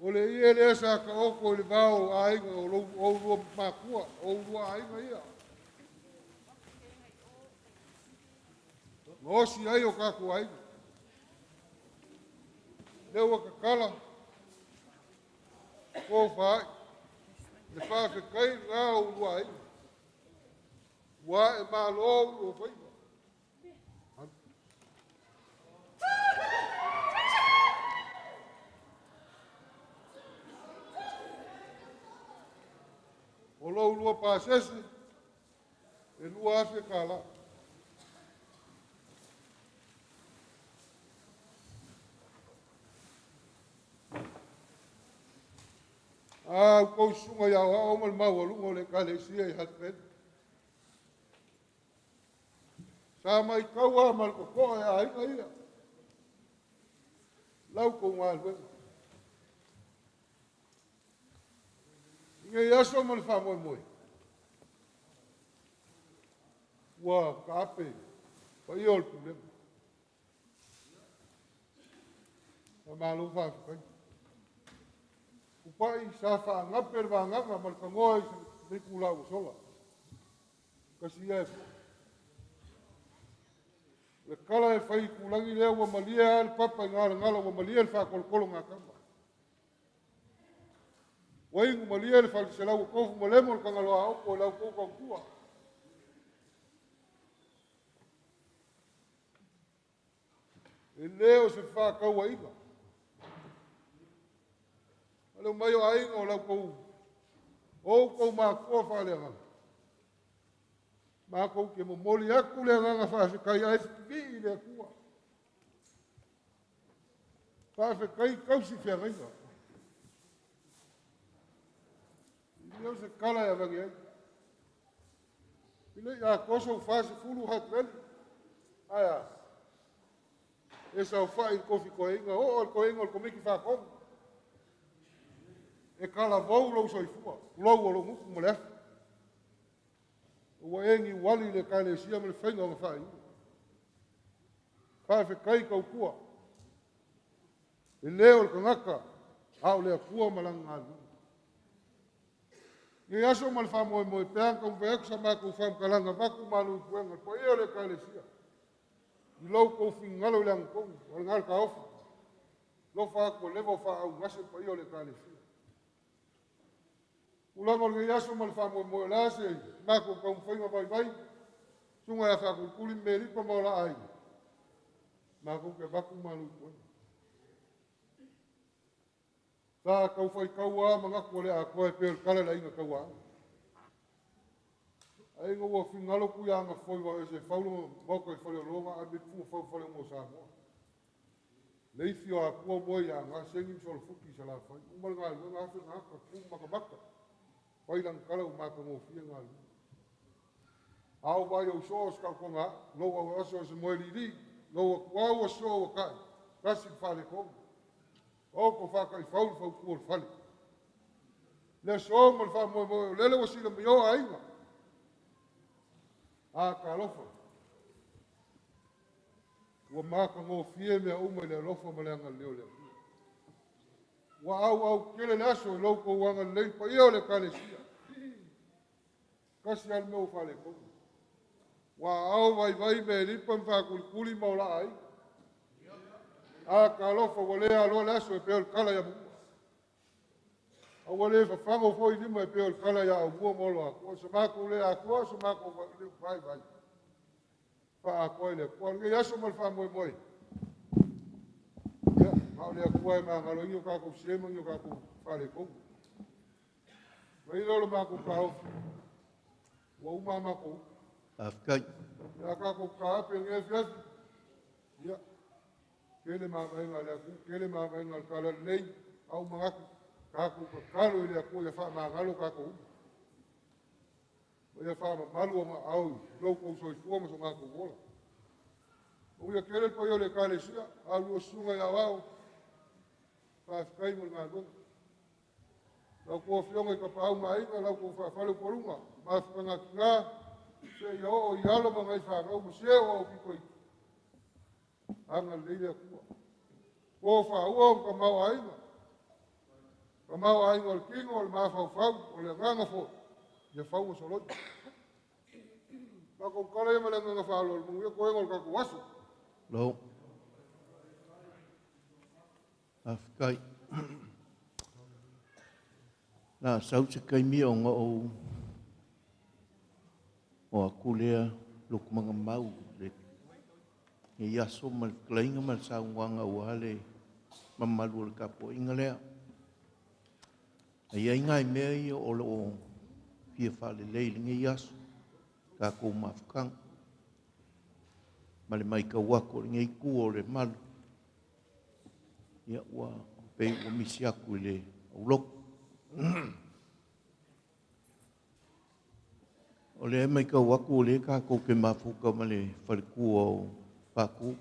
O le ie lea sa taoto i le vao o aiga o oulua matua, o oulua aiga ia. Na osi ai o tatou aiga. Lea ua tatala, tofa ai, le faafetai lena o oulua aiga. Ua ae malo ulua faiva. O lou lua pasese, e $2,000. A oukou susuga i aoao ma le maualuga o le Ekalesia i Hutt Valley. Sa matau lava ma le totoa e aiga ia, lau tou galuega. I nei aso ma le faamoemoe, ua taape paia o le pulega. Faamalo faafetai. Tupai sa faagape le vagaga ma le tanoa i le itula ua sola. Tasi ia e le tala e fai i tulagi lea ua malie lava le papa i galagala, ua malie le faatolotolo gatama. Ua inu malie le faleselau o tofu ma lemo le tagaloa opo i lau tou tautua. E le o se faatauaiga. A le omai o aiga o lau tou, outou matua faaleagaga. Matou te momoli atu le agaga faafetai ae vivii i le Atua. Faafetai tausi feagaiga. E le o se tala e avane ai. E le i atoa sou 40 Hutt Valley. Ae a? E saofai i le tofi toeaina, oo i le toeaina o le komiti faatonu. E talavou lou soifua, tulou o lou gutu ma le afi. Ua e niuali i le Ekalesia ma le faiga o ona faaiuga. Faafetai tautua. E le o le tagata, a o le Atua ma lana galuega. Nei aso ma le faamoemoe pea na taumafai atu sa matou faamatalaga avatu malu i puega le paia o le Ekalesia. I lou tou finagalo i le agatonu, o lena le taofi. Alofa atu ua leva ona faaaugase le paia o le Ekalesia. Tulaga o lenei aso ma le faamoemoe o le a se matou taumafaiga vaivai, susuga ia Faakulikuli ma Melipa ma o la aiga, matou te avatu malu i puega. Sa tau faitau lava manatu o le atoa e pei o le tala i le aiga tauaana. Aiga ua finagalo Tuiaana foi ua ese fau le maota i Faleologa ae me fua fau Faleoma o Samoa. Le ifi o Atua moe ia ga sengi ma solofuti i Salafai. Uma le galuega afe gata tu matamata. Fai lana tala ua matagofie galuega. A o vai au soo o se tautoga aa, lou au aso o se moe lili, lou atuau o soo ua tai, tasi le faaletonu. O ko faataifau le fautu o le fale. Le aso ma le faamoemoe o lele ua sila mai o aiga. A talofa. Ua matagofie mea uma i le alofa ma le agalelei o le Atua. Ua auau tele le aso i lou tou agalelei paia o le Ekalesia. Tasi lava le mea ua faaletonu. Ua ao vaivai Melipa ma Faakulikuli ma o la aiga. A talofa ua le aloa le aso e pei o le tala ia Maua. A ua le fafago foi lima e pei o le tala ia Aumua ma Oloatua. Se matou le atoa, se matou vaivai. Faaatoa i le Atua. O lenei aso ma le faamoemoe. Ia, a o le Atua e magalo ai ni o tatou sē ma ni o tatou faaletonu. Mai lea o le matou taofi, ua uma a matou upu. Faafetai. Ia tatou taape i lenei afiafi. Ia, tele mavaega a le atunuu, tele mavaega a le Tala Lelei, a ua manatu, tatou tatalo i le Atua ia faamagalo tatou uma. Ma ia faamamalu ona aao i lo outou soifua ma so matou ola. Manuia tele le paia o le Ekalesia, a lua susuga i aoao, faafetai mo le galuega. Lau tou afioga i Tapaau ma Aiga, lau tou faafale upaluga, mafutaga tina, seia oo i alo ma nai fanau ma se o au pito i agalelei le Atua. Po faaua o tamaoaiga, tamaoaiga o le tino, o le mafaufau, o le agaga foi, ia fau ma soloi. Matou tala ia ma le agaga faaaloalo, manuia toega o le tatou aso. Lo. Faafetai. Na sau se taimi ona ou o atu lea lotomaga mau le nei aso ma le fetalaiga ma le saunoaga aua le mamalu o le tapuaiga lea. E i ai nai mea ia o lo o fia faalelei i lenei aso tatou mafutaga ma le matau atu a lenei itu o le malu, ia ua pei ua misi atu i le aulotu. O lea e matau atu o lea tatou te mafuta ma le faletua o Patu,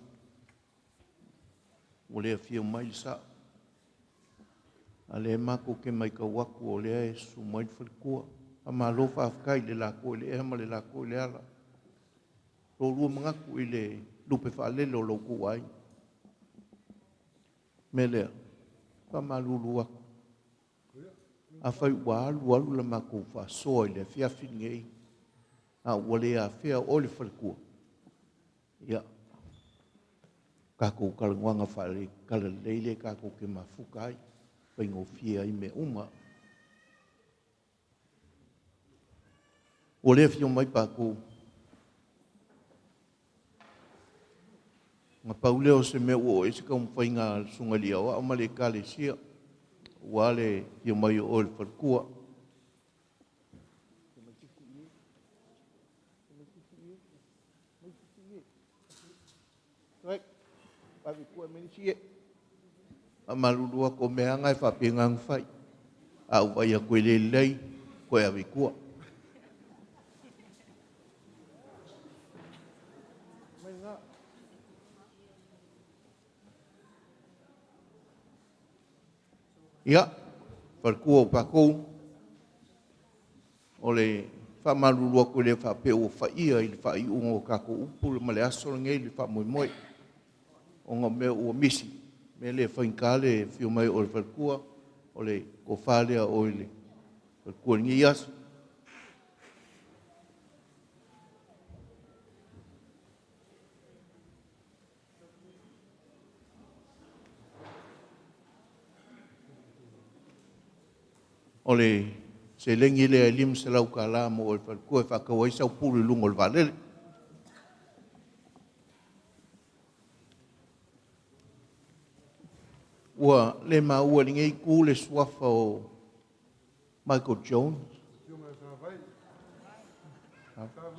ua le afio mai le sao, a o lea matou te matau atu o lea e susu mai le faletua. Faamalo faafetai i le lato i le ea ma le lako i le ala, lo oulua manatu i le lupe faalele o lo outou aiga. O le mea lea, e faamalulu atu, afai ua alu alu la matou faasoa i le afiafi lenei a ua le afea oe le faletua, ia, tatou talanoaga faale-talalelei lea tatou te mafuta ai, e faigofie ai mea uma. Ua le afio mai Patu, na pau lea o se mea ua oo i ai se taumafaiga a le Susuga i le Aoao ma le Ekalesia, aua le afio mai o oe le faletua. Faamalulu atu, o mea lava na e faapena ona fai. A ou vaai atu e le lelei, toe ave i tua. Ia, faletua o Patu, o le faamalulu atu e le faapea ua faia i le faaiuga o tatou upu ma le aso lenei le faamoemoe, ona o mea ua misi, o le mea lea e faigata le afio mai o oe le faletua, o le tofa lea o oe le faletua i lenei aso. O le seleni lea e $500 mo oe le faletua e faatau ai sau pulu i luga o le vaalele. Ua le maua e lenei itu le suafa o Michael Jones.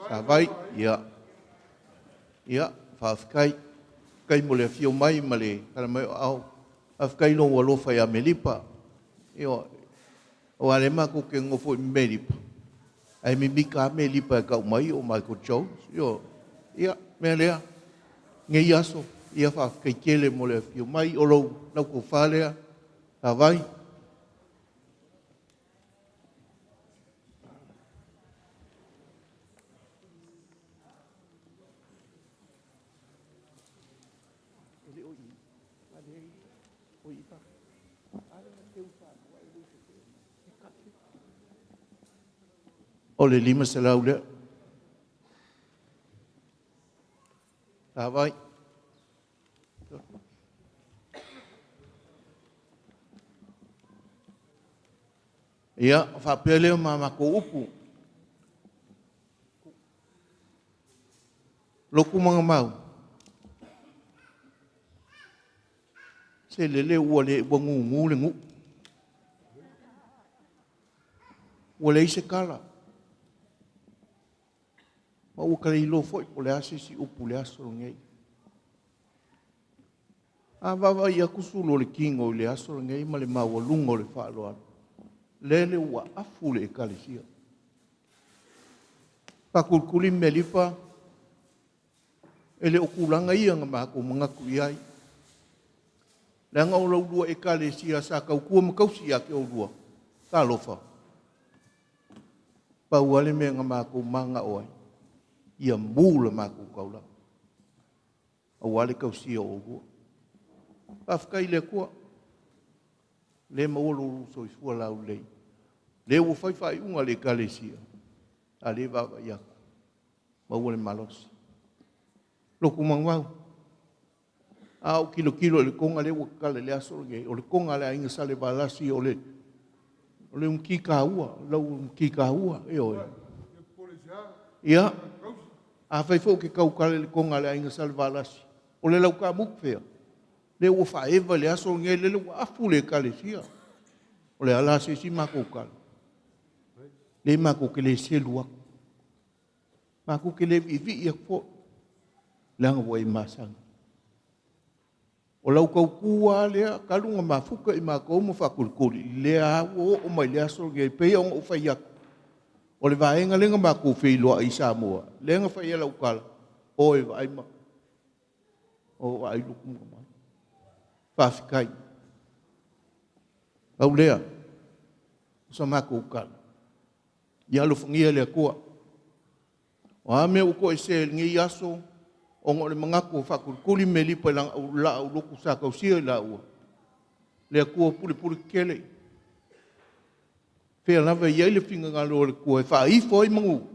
Savai, ia. Ia, faafetai. Faafetai mo le afio mai ma le tala mai o aao. Faafetai i lou alofa ia Melipa. Ioe. Aua o lea matou te nonofo i Melipa, ae mimita lava Melipa e tau mai o Michael Jones. Ioe. Ia, o le mea lea, lenei aso, ia faafetai tele mo le afio mai. O lau tofa lea Savai. O le $500 lea. Savai. Ia, ona faapea lea o ma matou upu, Lotu ma Ga se lele ua gugu le nuu, ua leai se tala, ma ua ta le iloa foi po o le a se isi upu i le aso lenei. A vaavaai atu sulu o le tino i le aso lenei ma le maualuga o le faaaloalo, lele ua afu le Ekalesia. Faakulikuli Melipa, e le o tulaga ia na matou manatu i ai, leaga o la oulua Ekalesia sa tautua ma tausi ia te oulua, talofa, pau lava le mea na matou mananao ai, ia mu le matou taulaga aua le tausia o oulua. Faafetai i le Atua, o lea e maua lo oulua soifua laulelei, o lea ua fai faaiuga a le Ekalesia, a o lea e vaavaai atu, maua le malosi. Lotomaumau, a ou tilotilo i le toga lea ua tatala i le aso lenei, o le toga a le Aiga Salevalasi o le umi taua, lau umi taua, ioe. Ia, afai foi ou te tautala i le toga a le Aiga Salevalasi, o le Lautaamutu fea? Lea ua faaeva i le aso lenei, lele ua afu le Ekalesia. O le a la se isi matou tala? Le makou te le selu aku. Makou te le viivii aku foʻi, leaga ua e masani. O lau tautū lava lea talu ona mafuta i matou ma faakolikoli, lea lava ua oo mai le aso lenei, e pei ona ou fai atu, o le vaega lea na matou feiloai i Samoa, lea na fai ai lau tala, o e vaai ma o vaai luku ma mai. Faafetai. Pau lea o sa matou tala, ia alofagia e le Atua. O a mea ua toesea i lenei aso, ona o le manatu e faakolikoli mea i laa lotu sa tausia i laua, le Atua pulepule tetele, fea lava e i ai le finagalo o le Atua e faaifo ai manu,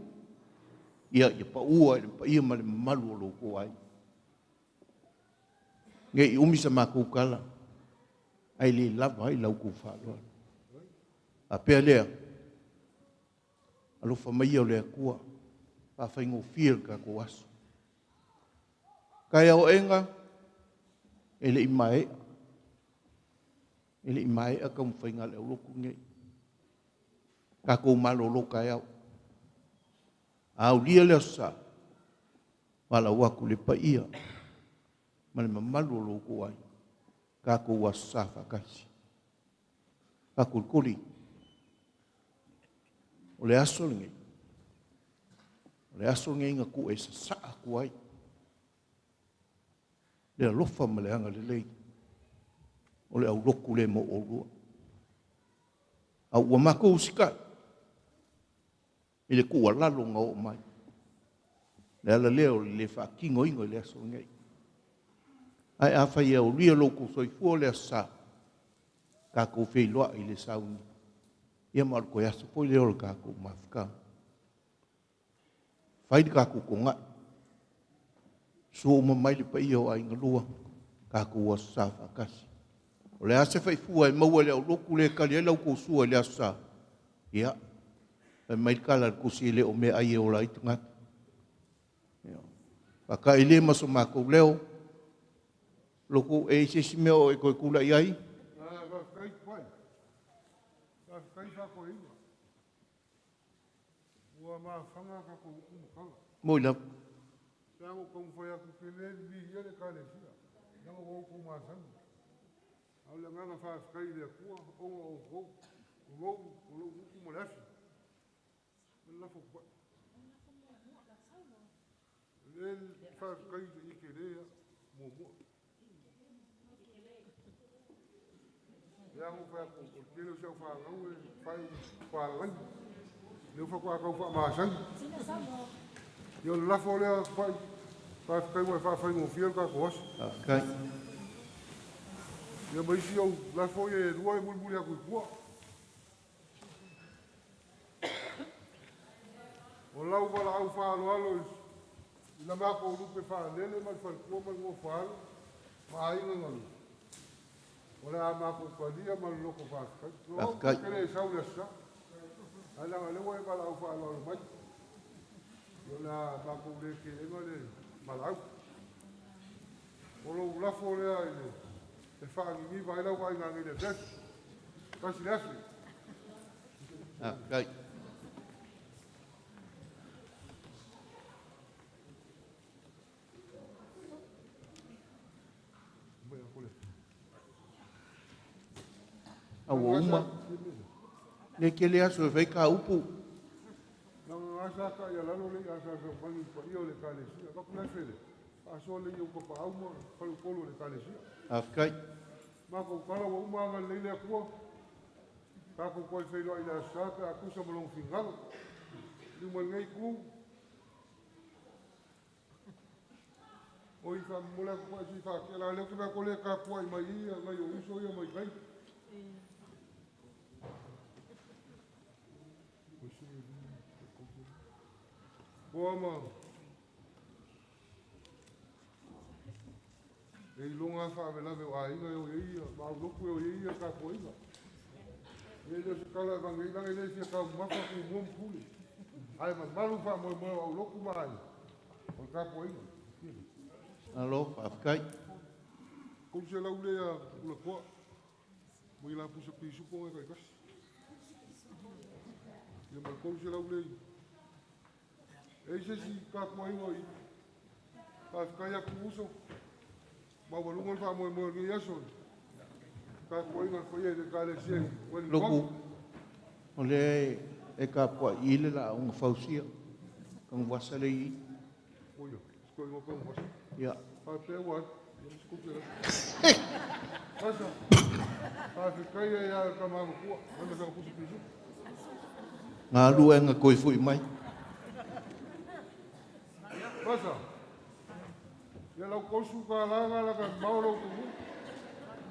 ia pau i le paia ma le mamalu o lo outou aiga. Ne i umi sa matou tala, ae le lava ai la outou faaaloalo. Faapea lea, alofa maia o le Atua, faafaigofie le tatou aso. Taeao aena, e le i maea, e le i maea taumafaiga a le aulotu lenei. Tatou malolo taeao. A aulia le aso Sa, valaau atu i le paia ma le mamalu o lo outou aiga, tatou aso Sa faatasi. Faakolikoli, o le aso lenei, o le aso lenei na tuu e sasaa atu ai le alofa ma le agalelei o le aulotu lea mo oulua. A ua matou usitai i le tuualalo na oo mai. O le ala lea o le le faatinoina i le aso lenei. Ae afai e aulia lo outou soifua le aso Sa, tatou feiloai i le sauni, ia ma o le toe aso foi lea o le tatou mafutaga. Fai le tatou togai, susu uma mai le paia o aiga lua, tatou aso Sa faatasi. O le a se faifua e maua e le aulotu lea e tali ai la outou sua i le aso Sa, ia, fai mai le tala a le tusi, e le o meaai e ola ai tagata. Faata'i le ma so matou leo, lotu e i ai se isi mea o e toe tulai ai? Faafetai pai, faafetai faafoeina. Ua mafaga tatou upu ma tala. Moi lava. Pe a ou taumafai atu ou te le viia le Ekalesia, leaga ua outou masani. A o le agaga faafetai i le Atua ona o outou, tulou o lou gutu ma le afi. O le lafo atu ai. Le faafetai i tele lava, muamua. Lea na ou fai atu, o le tele o si au fanau e faaiu papalagi. Lea faatoa tau faamasani. Ia o le lafo lea, Tupai, faafetai ua e faafaigofie le tatou aso. Faafetai. Ia ma isi ou lafo ia e lua e mulimuli atu i tua. O lau valaau faaaloalo i la matou lupe faalele ma le faletua ma le nofo a alo ma aiga na lua, o le a matou talia ma le loto faafetai. Loau Faafetai. te le sau i le aso Sa, ae leaga o lea ua e valaau faaaloalo mai, o le a matou le teena le valaau. O lou lafo lea i le e faaniniva ai lau vaaiga nei i le afiafi. 1,000. Faafetai. Mai a kole. A ua uma, le tele aso e fai ka upu. Langa asa ka ia lalo le asa sa mani pa ia o le Ekalesia. Ka kula fele. Aso le ia pa au ma falupolu o le Ekalesia. Faafetai. Matou tala ua uma agalelei le Atua. Tatou toe feiloai i le aso Sa pe a tusa ma lona finagalo. Liliu mai lenei itu, oi faamomoli atu foi se i faatea la lea ou te vaai atu o lea e tapuai mai i nai ou uso ia mai tai. Oa ma e iloga faalavelave o aiga e o i ai ma aulotu e o i ai ia tapuaiga. E le o se tala e avane ai, leaga e le fia taumamafa Tumua ma Pule. Ae mamalu faamoemoe o aulotu ma aiga o le tapuaiga. Malo, faafetai. 300 lea ulatoa, mo i la pusa pisupo e taitasi. Ia ma le 300 lea i. E i ai se isi tapuaiga i faafetai atu uso, maualuga le faamoemoe o lenei aso i tapuaiga a le paia i le Ekalesia i Wellington. Loku, o lea e tapuai i le lauga fausia, Tanuvasa lea e i i. Oia, si toeaina o Tanuvasa. Ia. Faapea ua alu, ia ma si 300. Asa, faafetai ia le tama matua, mai ma sana pusa pisupo. Galuega toe foi mai. Pasa, ia lau $30 na lata mamao lou tumu,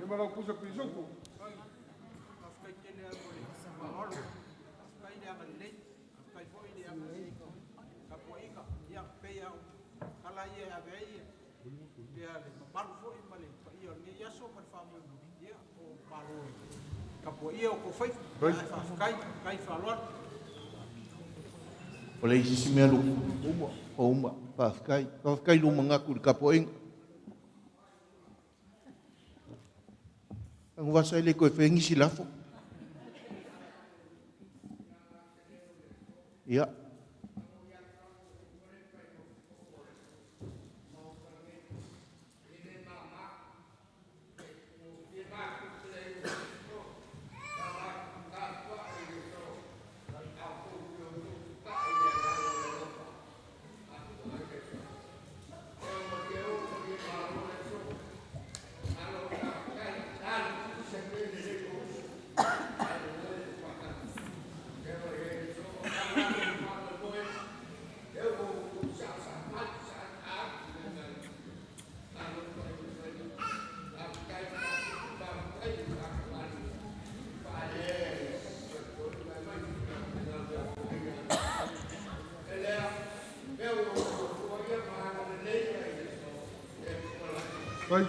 ia ma lau pusa pisupo. Faafetai tele lava mo le faaaloalo, faafetai le agalelei, faafetai foi le amanaia i tapuaiga. Ia, pei lava o tala ia e ave ai le mamalu foi ma le paia o lenei aso ma le faamoemoe, ia, o malo e tapuaia o outou faiva. Ae faafetai, faafetai faaaloalo. O le isi mea Luku? Ua uma. Faafetai. Faafetai i lou manatu i le tapuaiga. Tanuvasa e le toe faia nisi lafo. Ia. Fai.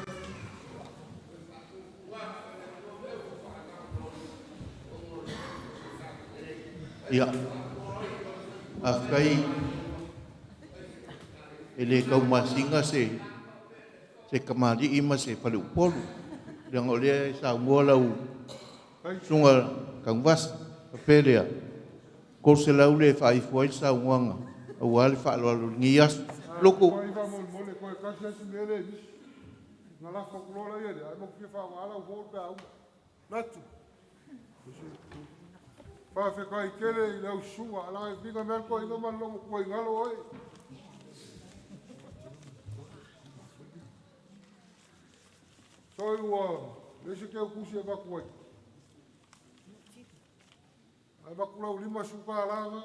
Ia. Faafetai e le taumasina se tamalii ma se faleupolu, leaga o lea e saunoa lau susuga Tanuvasa. Faapea lea, 300 lea e faaifo ai le saunoaga aua le faaaloalo i lenei aso. Loku. Ai faamolemole, toe tasi lava si mea lea e misi. Na lafo atu loa laia lea, ae matou fia faaaoga lau phone pe a uma. Natu. Faafetai tele i le au susuga, leaga e viga mea le toeaina ma le loomatua i galo oe. Soi ua leai se teutusi e avatu ai. Ae avatu lau $50 lena.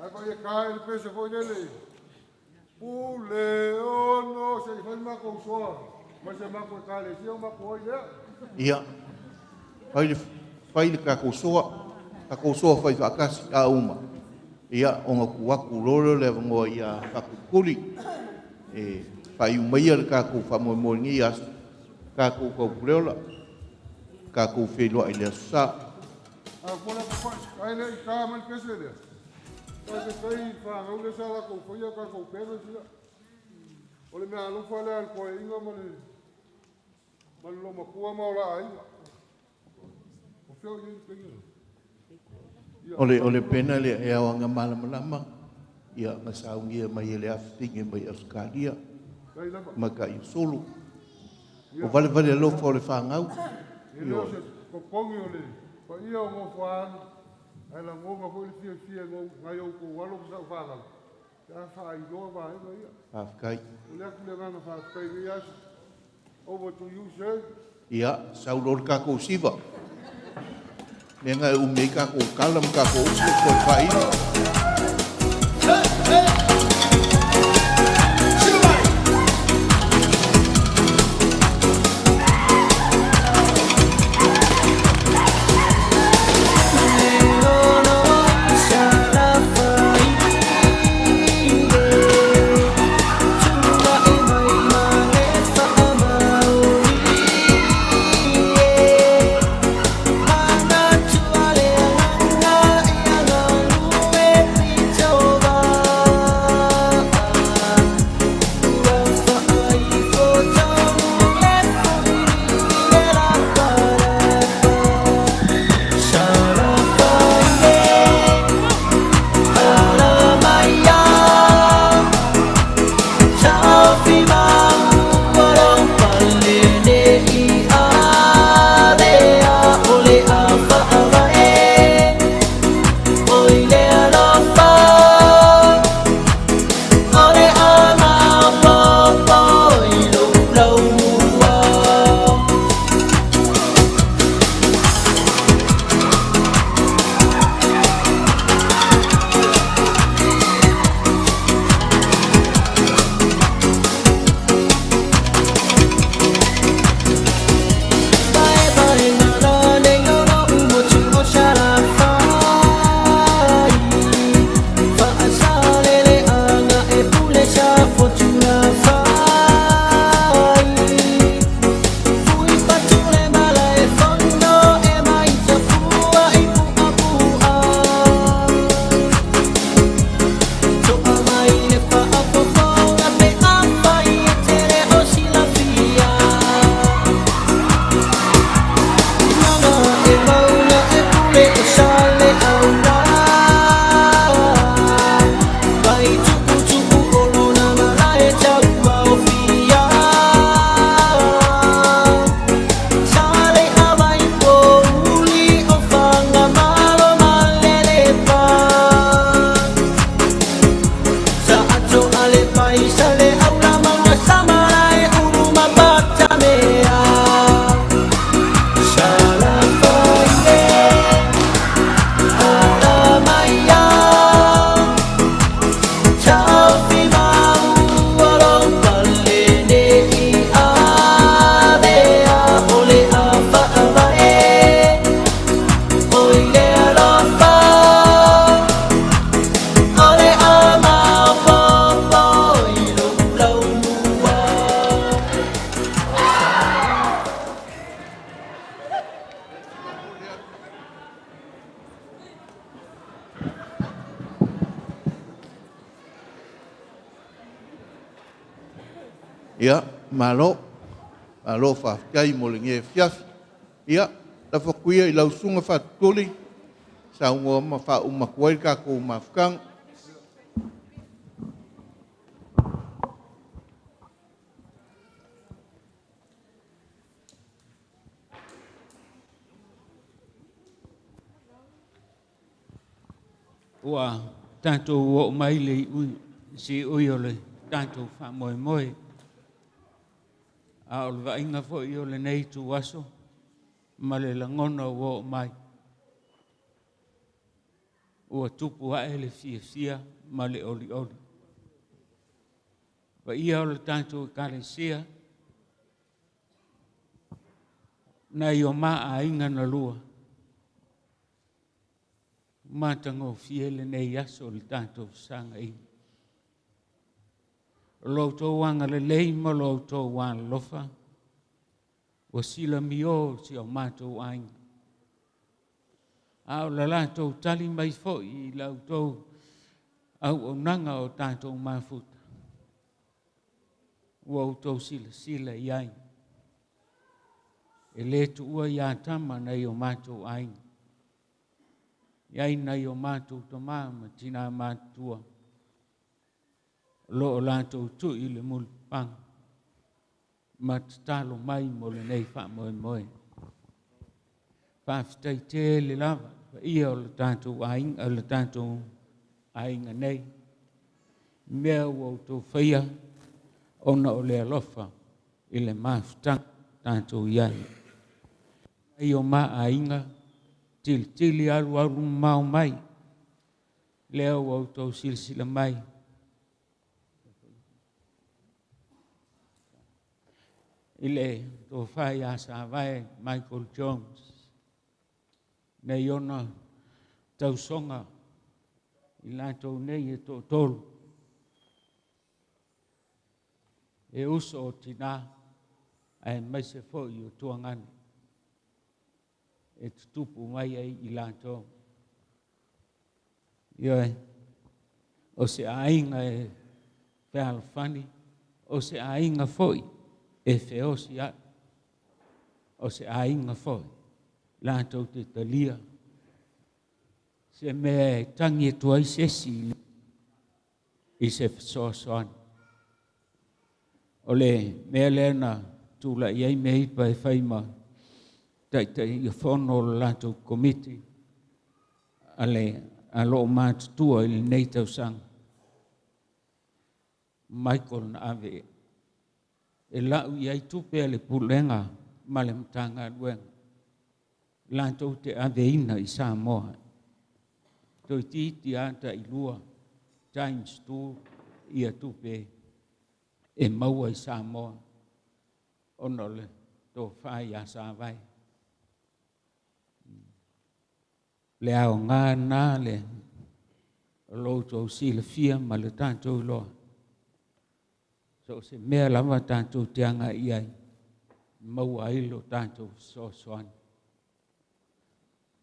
Ae vaai e ta i le pese foi lele. Pule ono se i fai le matou soa ma se matou ekalesia o matou ai lea. Ia, fai le, fai le tatou soa, tatou soa fai faatasi a uma. Ia, ona tuu atu loa lea o le avanoa ia Faapulipuli e faaiu maia le tatou faamoemoe i lenei aso, tatou taupuleola, tatou feiloai i le aso Sa. A fola papa'i, ae le i ta mai le pese lea. Faafetai i fanau lea sa latou faia tatou banners ia. O le mea alofa lea a le toeaina ma le ma le loomatua ma o la aiga. O fea o i ai le teine lea? Ia. O le pena lea e ao ina malamalama, ia na saunia mai e le afafine mai Ausetalia, Dai lava. ma Taiusulu. Ia. O valevale alofa o le fanau. E le o se totogi o le paia o Gofoalu, ae lagona foi le fiafia e nai outou alo ma sau fanau, pe a faailoa vaega ia. Faafetai. O le atu le agaga faafetai i lenei aso. Over to you, sir. Ia, sau loa le tatou siva. Mea na e umi ai tatou tala ma tatou upu po o le faaili. Ia, malo, malo faafetai mo lenei afiafi. Ia, lafo atu ia i lau Susuga Faatutoli, saunoa ma faauma atu ai le tatou mafutaga. Ua tatou oo mai le siui o le tatou faamoemoe. A o le vaaiga foi o lenei ituaso ma le lagona ua oo mai, ua tupu ae le fiafia ma le olioli. Paia o le tatou Ekalesia, nai o ma aiga na lua, matagofie lenei aso o le tatou fesagai. O lo outou agalelei ma lo outou alolofa, ua silamio si o matou aiga. A o le latou tali mai foi i la outou auaunaga o tatou mafuta, ua outou silasila i ai. E le tuua ia Tama nai o matou aiga. I ai nai o matou tama ma tina matutua, o lo o latou tui i le mulipapaga ma tatalo mai mo lenei faamoemoe. Faafetai tele lava paia o le tatou aiga, o le tatou aiga nei. Mea ua outou faia ona o le alofa i le mafutaga tatou i ai. Nai o ma aiga, tilitili alualu mamao mai, lea ua outou silasila mai. I le tofa ia Savae Michael Jones, nei ona tausoga i latou nei e toatolu, e uso o tina aemaise foi o tuagane e tutupu mai ai i latou. Ioe, o se aiga e fealofani, o se aiga foi e feosi ai, o se aiga foi latou te talia se mea e tagi atu ai se isi i se fesoasoani. O le mea lea na tulai ai Meipa e fai ma taitaifono o le latou komiti a le a loo matutua i lenei tausaga. Michael na ave e lau i ai tupe a le Pulega ma le Matagaluega latou te aveina i Samoa. Toeitiiti lava tailua times 2 ia tupe e maua i Samoa ona o le tofa ia Savae. Le aoga lena le o lo outou silafia ma le tatou iloa. So o se mea lava tatou te agai i ai, maua ai lo tatou fesoasoani.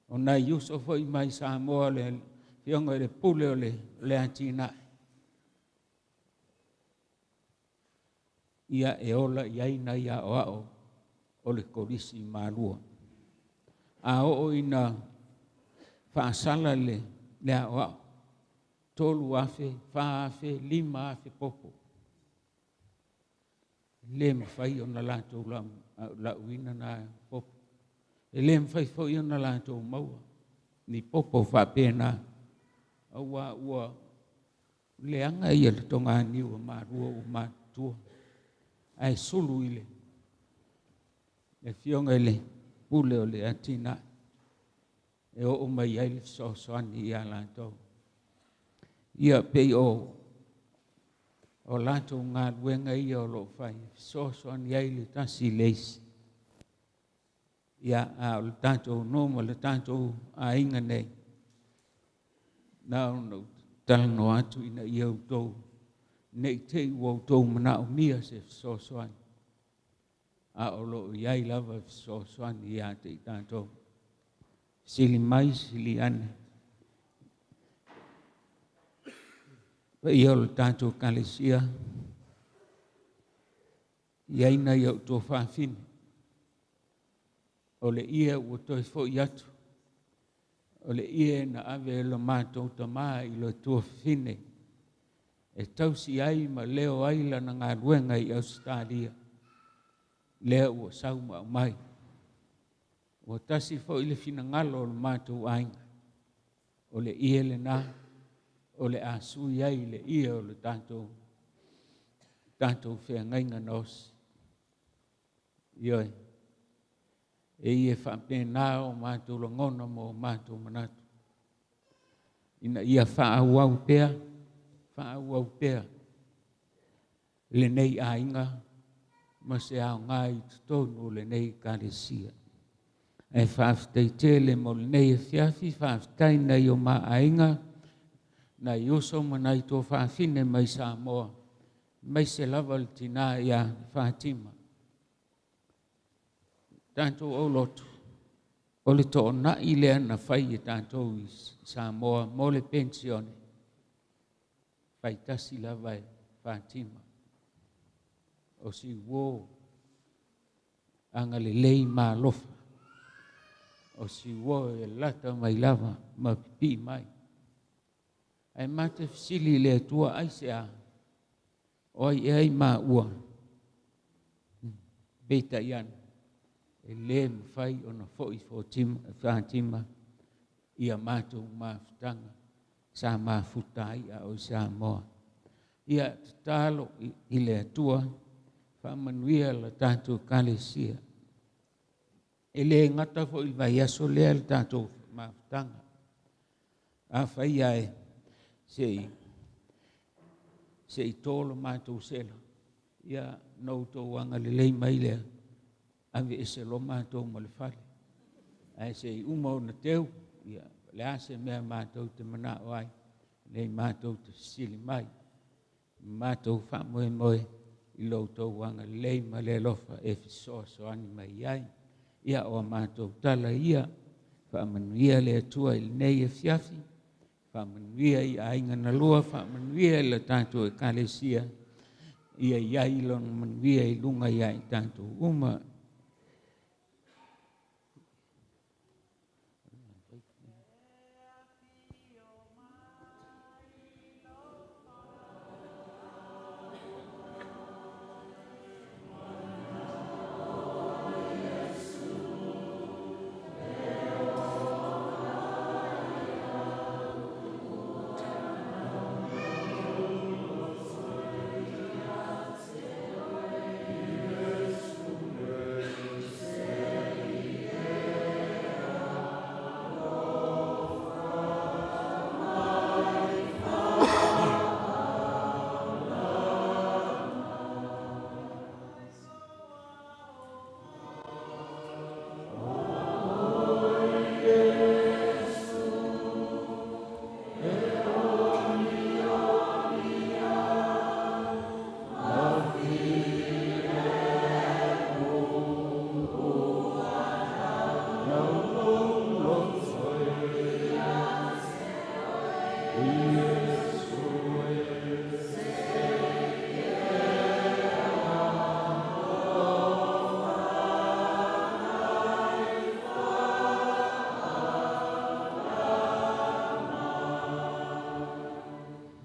O nai uso foi mai Samoa, le afioga i le pule o le atinae, ia e ola i ai nai aoao o le Kolisi Malua. A oo ina faasala le aoao, 3,000, 4,000, 5,000 popo. E le mafai ona latou lauina na popo. E le mafai foi ona latou maua ni popo faapena, aua ua leaga ia le toganiu a malua ua matutua, ae sulu i le afioga i le pule o le atinae e oo mai ai le fesoasoani ia latou. Ia pei o latou galuega ia o lo o fai, fesoasoani ai le tasi i le isi. Ia, a o le tatou nuu ma le tatou aiga nei, na ona ou talanoa atu ina ia outou, ne i te i ua outou manaomia se fesoasoani, a o lo o i ai lava fesoasoani ia te i tatou. Sili mai, sili ane. Paia o le tatou Ekalesia, I ai nai ou tuafafine, o le ie ua toe fo'i atu, o le ie na ave e lo matou tamā i lo tuafafine e tausi ai ma leo ai lana galuega i Ausetalia, lea ua sau ma aumai. Ua tasi foi le finagalo o le matou aiga, o le ie lena o le a sui ai le ie o le tatou tatou feagaiga na osi. Ioe, e ia faapena o matou lagona ma o matou manatu, ina ia faaauau pea, faaauau pea lenei aiga ma se aoga i totonu o lenei Ekalesia. Ae faafetai tele mo lenei afiafi, faafetai nai o ma aiga, nai uso ma nai tuafafine mai Samoa, aemaise lava le tinā ia Fatima. Tatou aulotu, o le toonai lea na fai e tatou i Samoa mo le penisione, faitasi lava e Fatima. O si uo agalelei ma alofa, o si uo e lata mai lava ma pipii mai. Ae ma te fesili i le Atua, aisea? O ai ea i maua? Peitai ane, e le mafai ona foi Fatima ia matou mafutaga sa mafuta ai a o i Samoa. Ia tatalo i le Atua, faamanuia la tatou Ekalesia. E le gata foi i le vaiaso lea le tatou mafutaga. Afai ae se i to lo matou sela, ia na outou agalelei mai lea, aveese loa matou ma le fale. Ae se i uma ona teu, ia, o le a se mea matou te manao ai, nei matou te fesili mai. Matou faamoemoe i lo outou agalelei ma le alofa e fesoasoani mai ai. Ia, o a matou tala ia, faamanuia le Atua i lenei afiafi, faamanuia i aiga na lua, faamanuia i le tatou Ekalesia, ia i ai lona manuia i luga ia i tatou uma.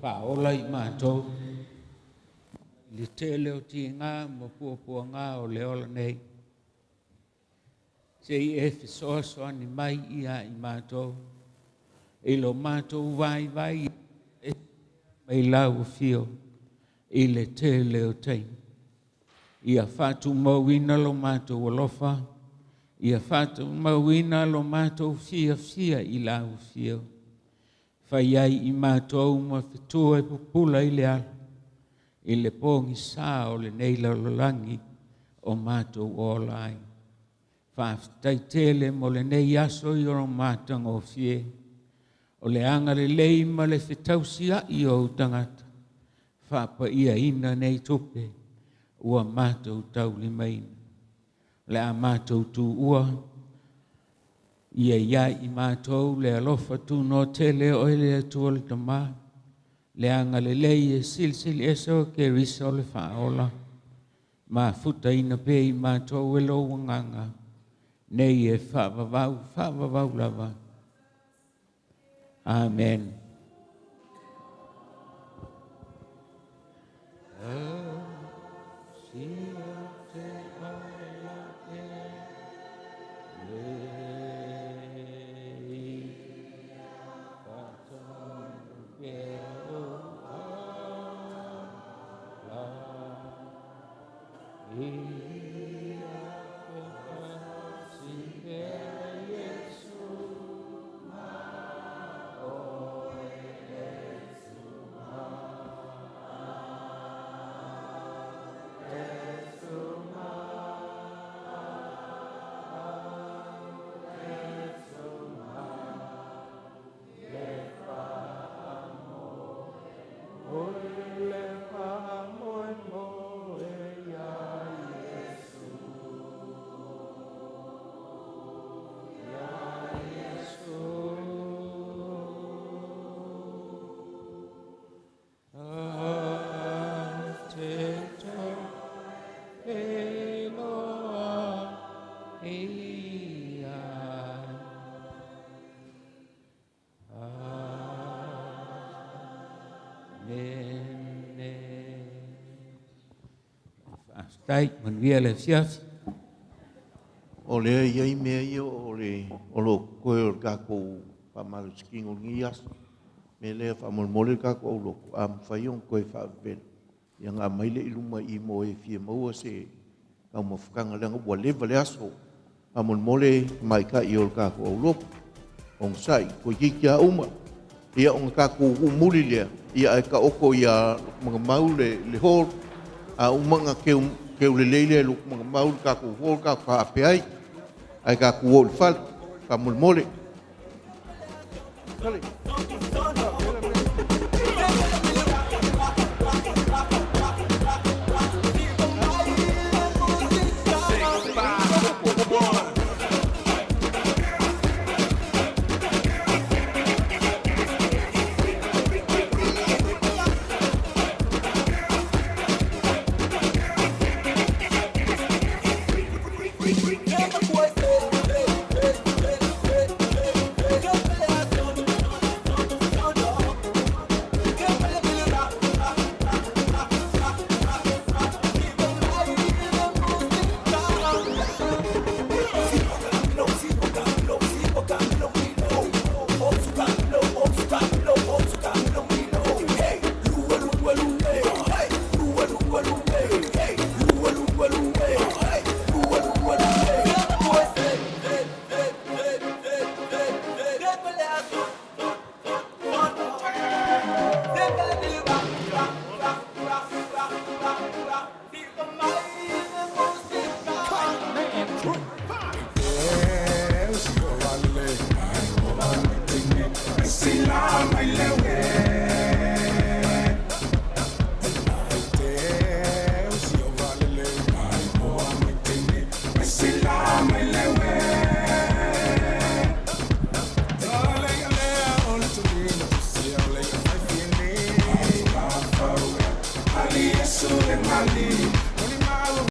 Faaola i matou i le tele o tiga ma puapuaga o le ola nei. Se i e fesoasoani mai ia i matou i lo matou vaivai e mai lau afio i le tele o taimi. Ia faatumauina lo matou alofa, ia faatumauina lo matou fiafia i lau afio. Fai ai i matou ma fetua e pupula i le ala, i le pogisa o lenei lalolagi o matou ola ai. Faafetai tele mo lenei aso i ona matagofie, o le agalelei ma le fetausiai o ou tagata, faapaiaina nei tupe ua matou taulimaina. O le a matou tuua, ia i ai i matou le alofa tunoa tele o oe le Atua le Tama, le agalelei e silisili ese o Keriso le Faaola. Mafutaina pea i matou e lou agaga nei e faavavau, faavavau lava. Amen. Faafetai, manuia le afiafi. O lea e i ai mea ia o le o lo o totoe o le tatou faamalositino i lenei aso. O le mea lea faamolemole le tatou aulotu, a mafai ona toe faavevela ia ona aumai lea i luma i i mo e fia maua se taumafataga leaga ua leva le aso. Faamolemole tamaitai o le tatou aulotu, onosai toeitiiti lava uma ia ona tatou tuumuli lea ae taoto ia Lotomagamau le hall. A uma ona teu lelei lea e Lotomagamau le tatou hall tatou taape ai ae tatou o i le fale faamolemole.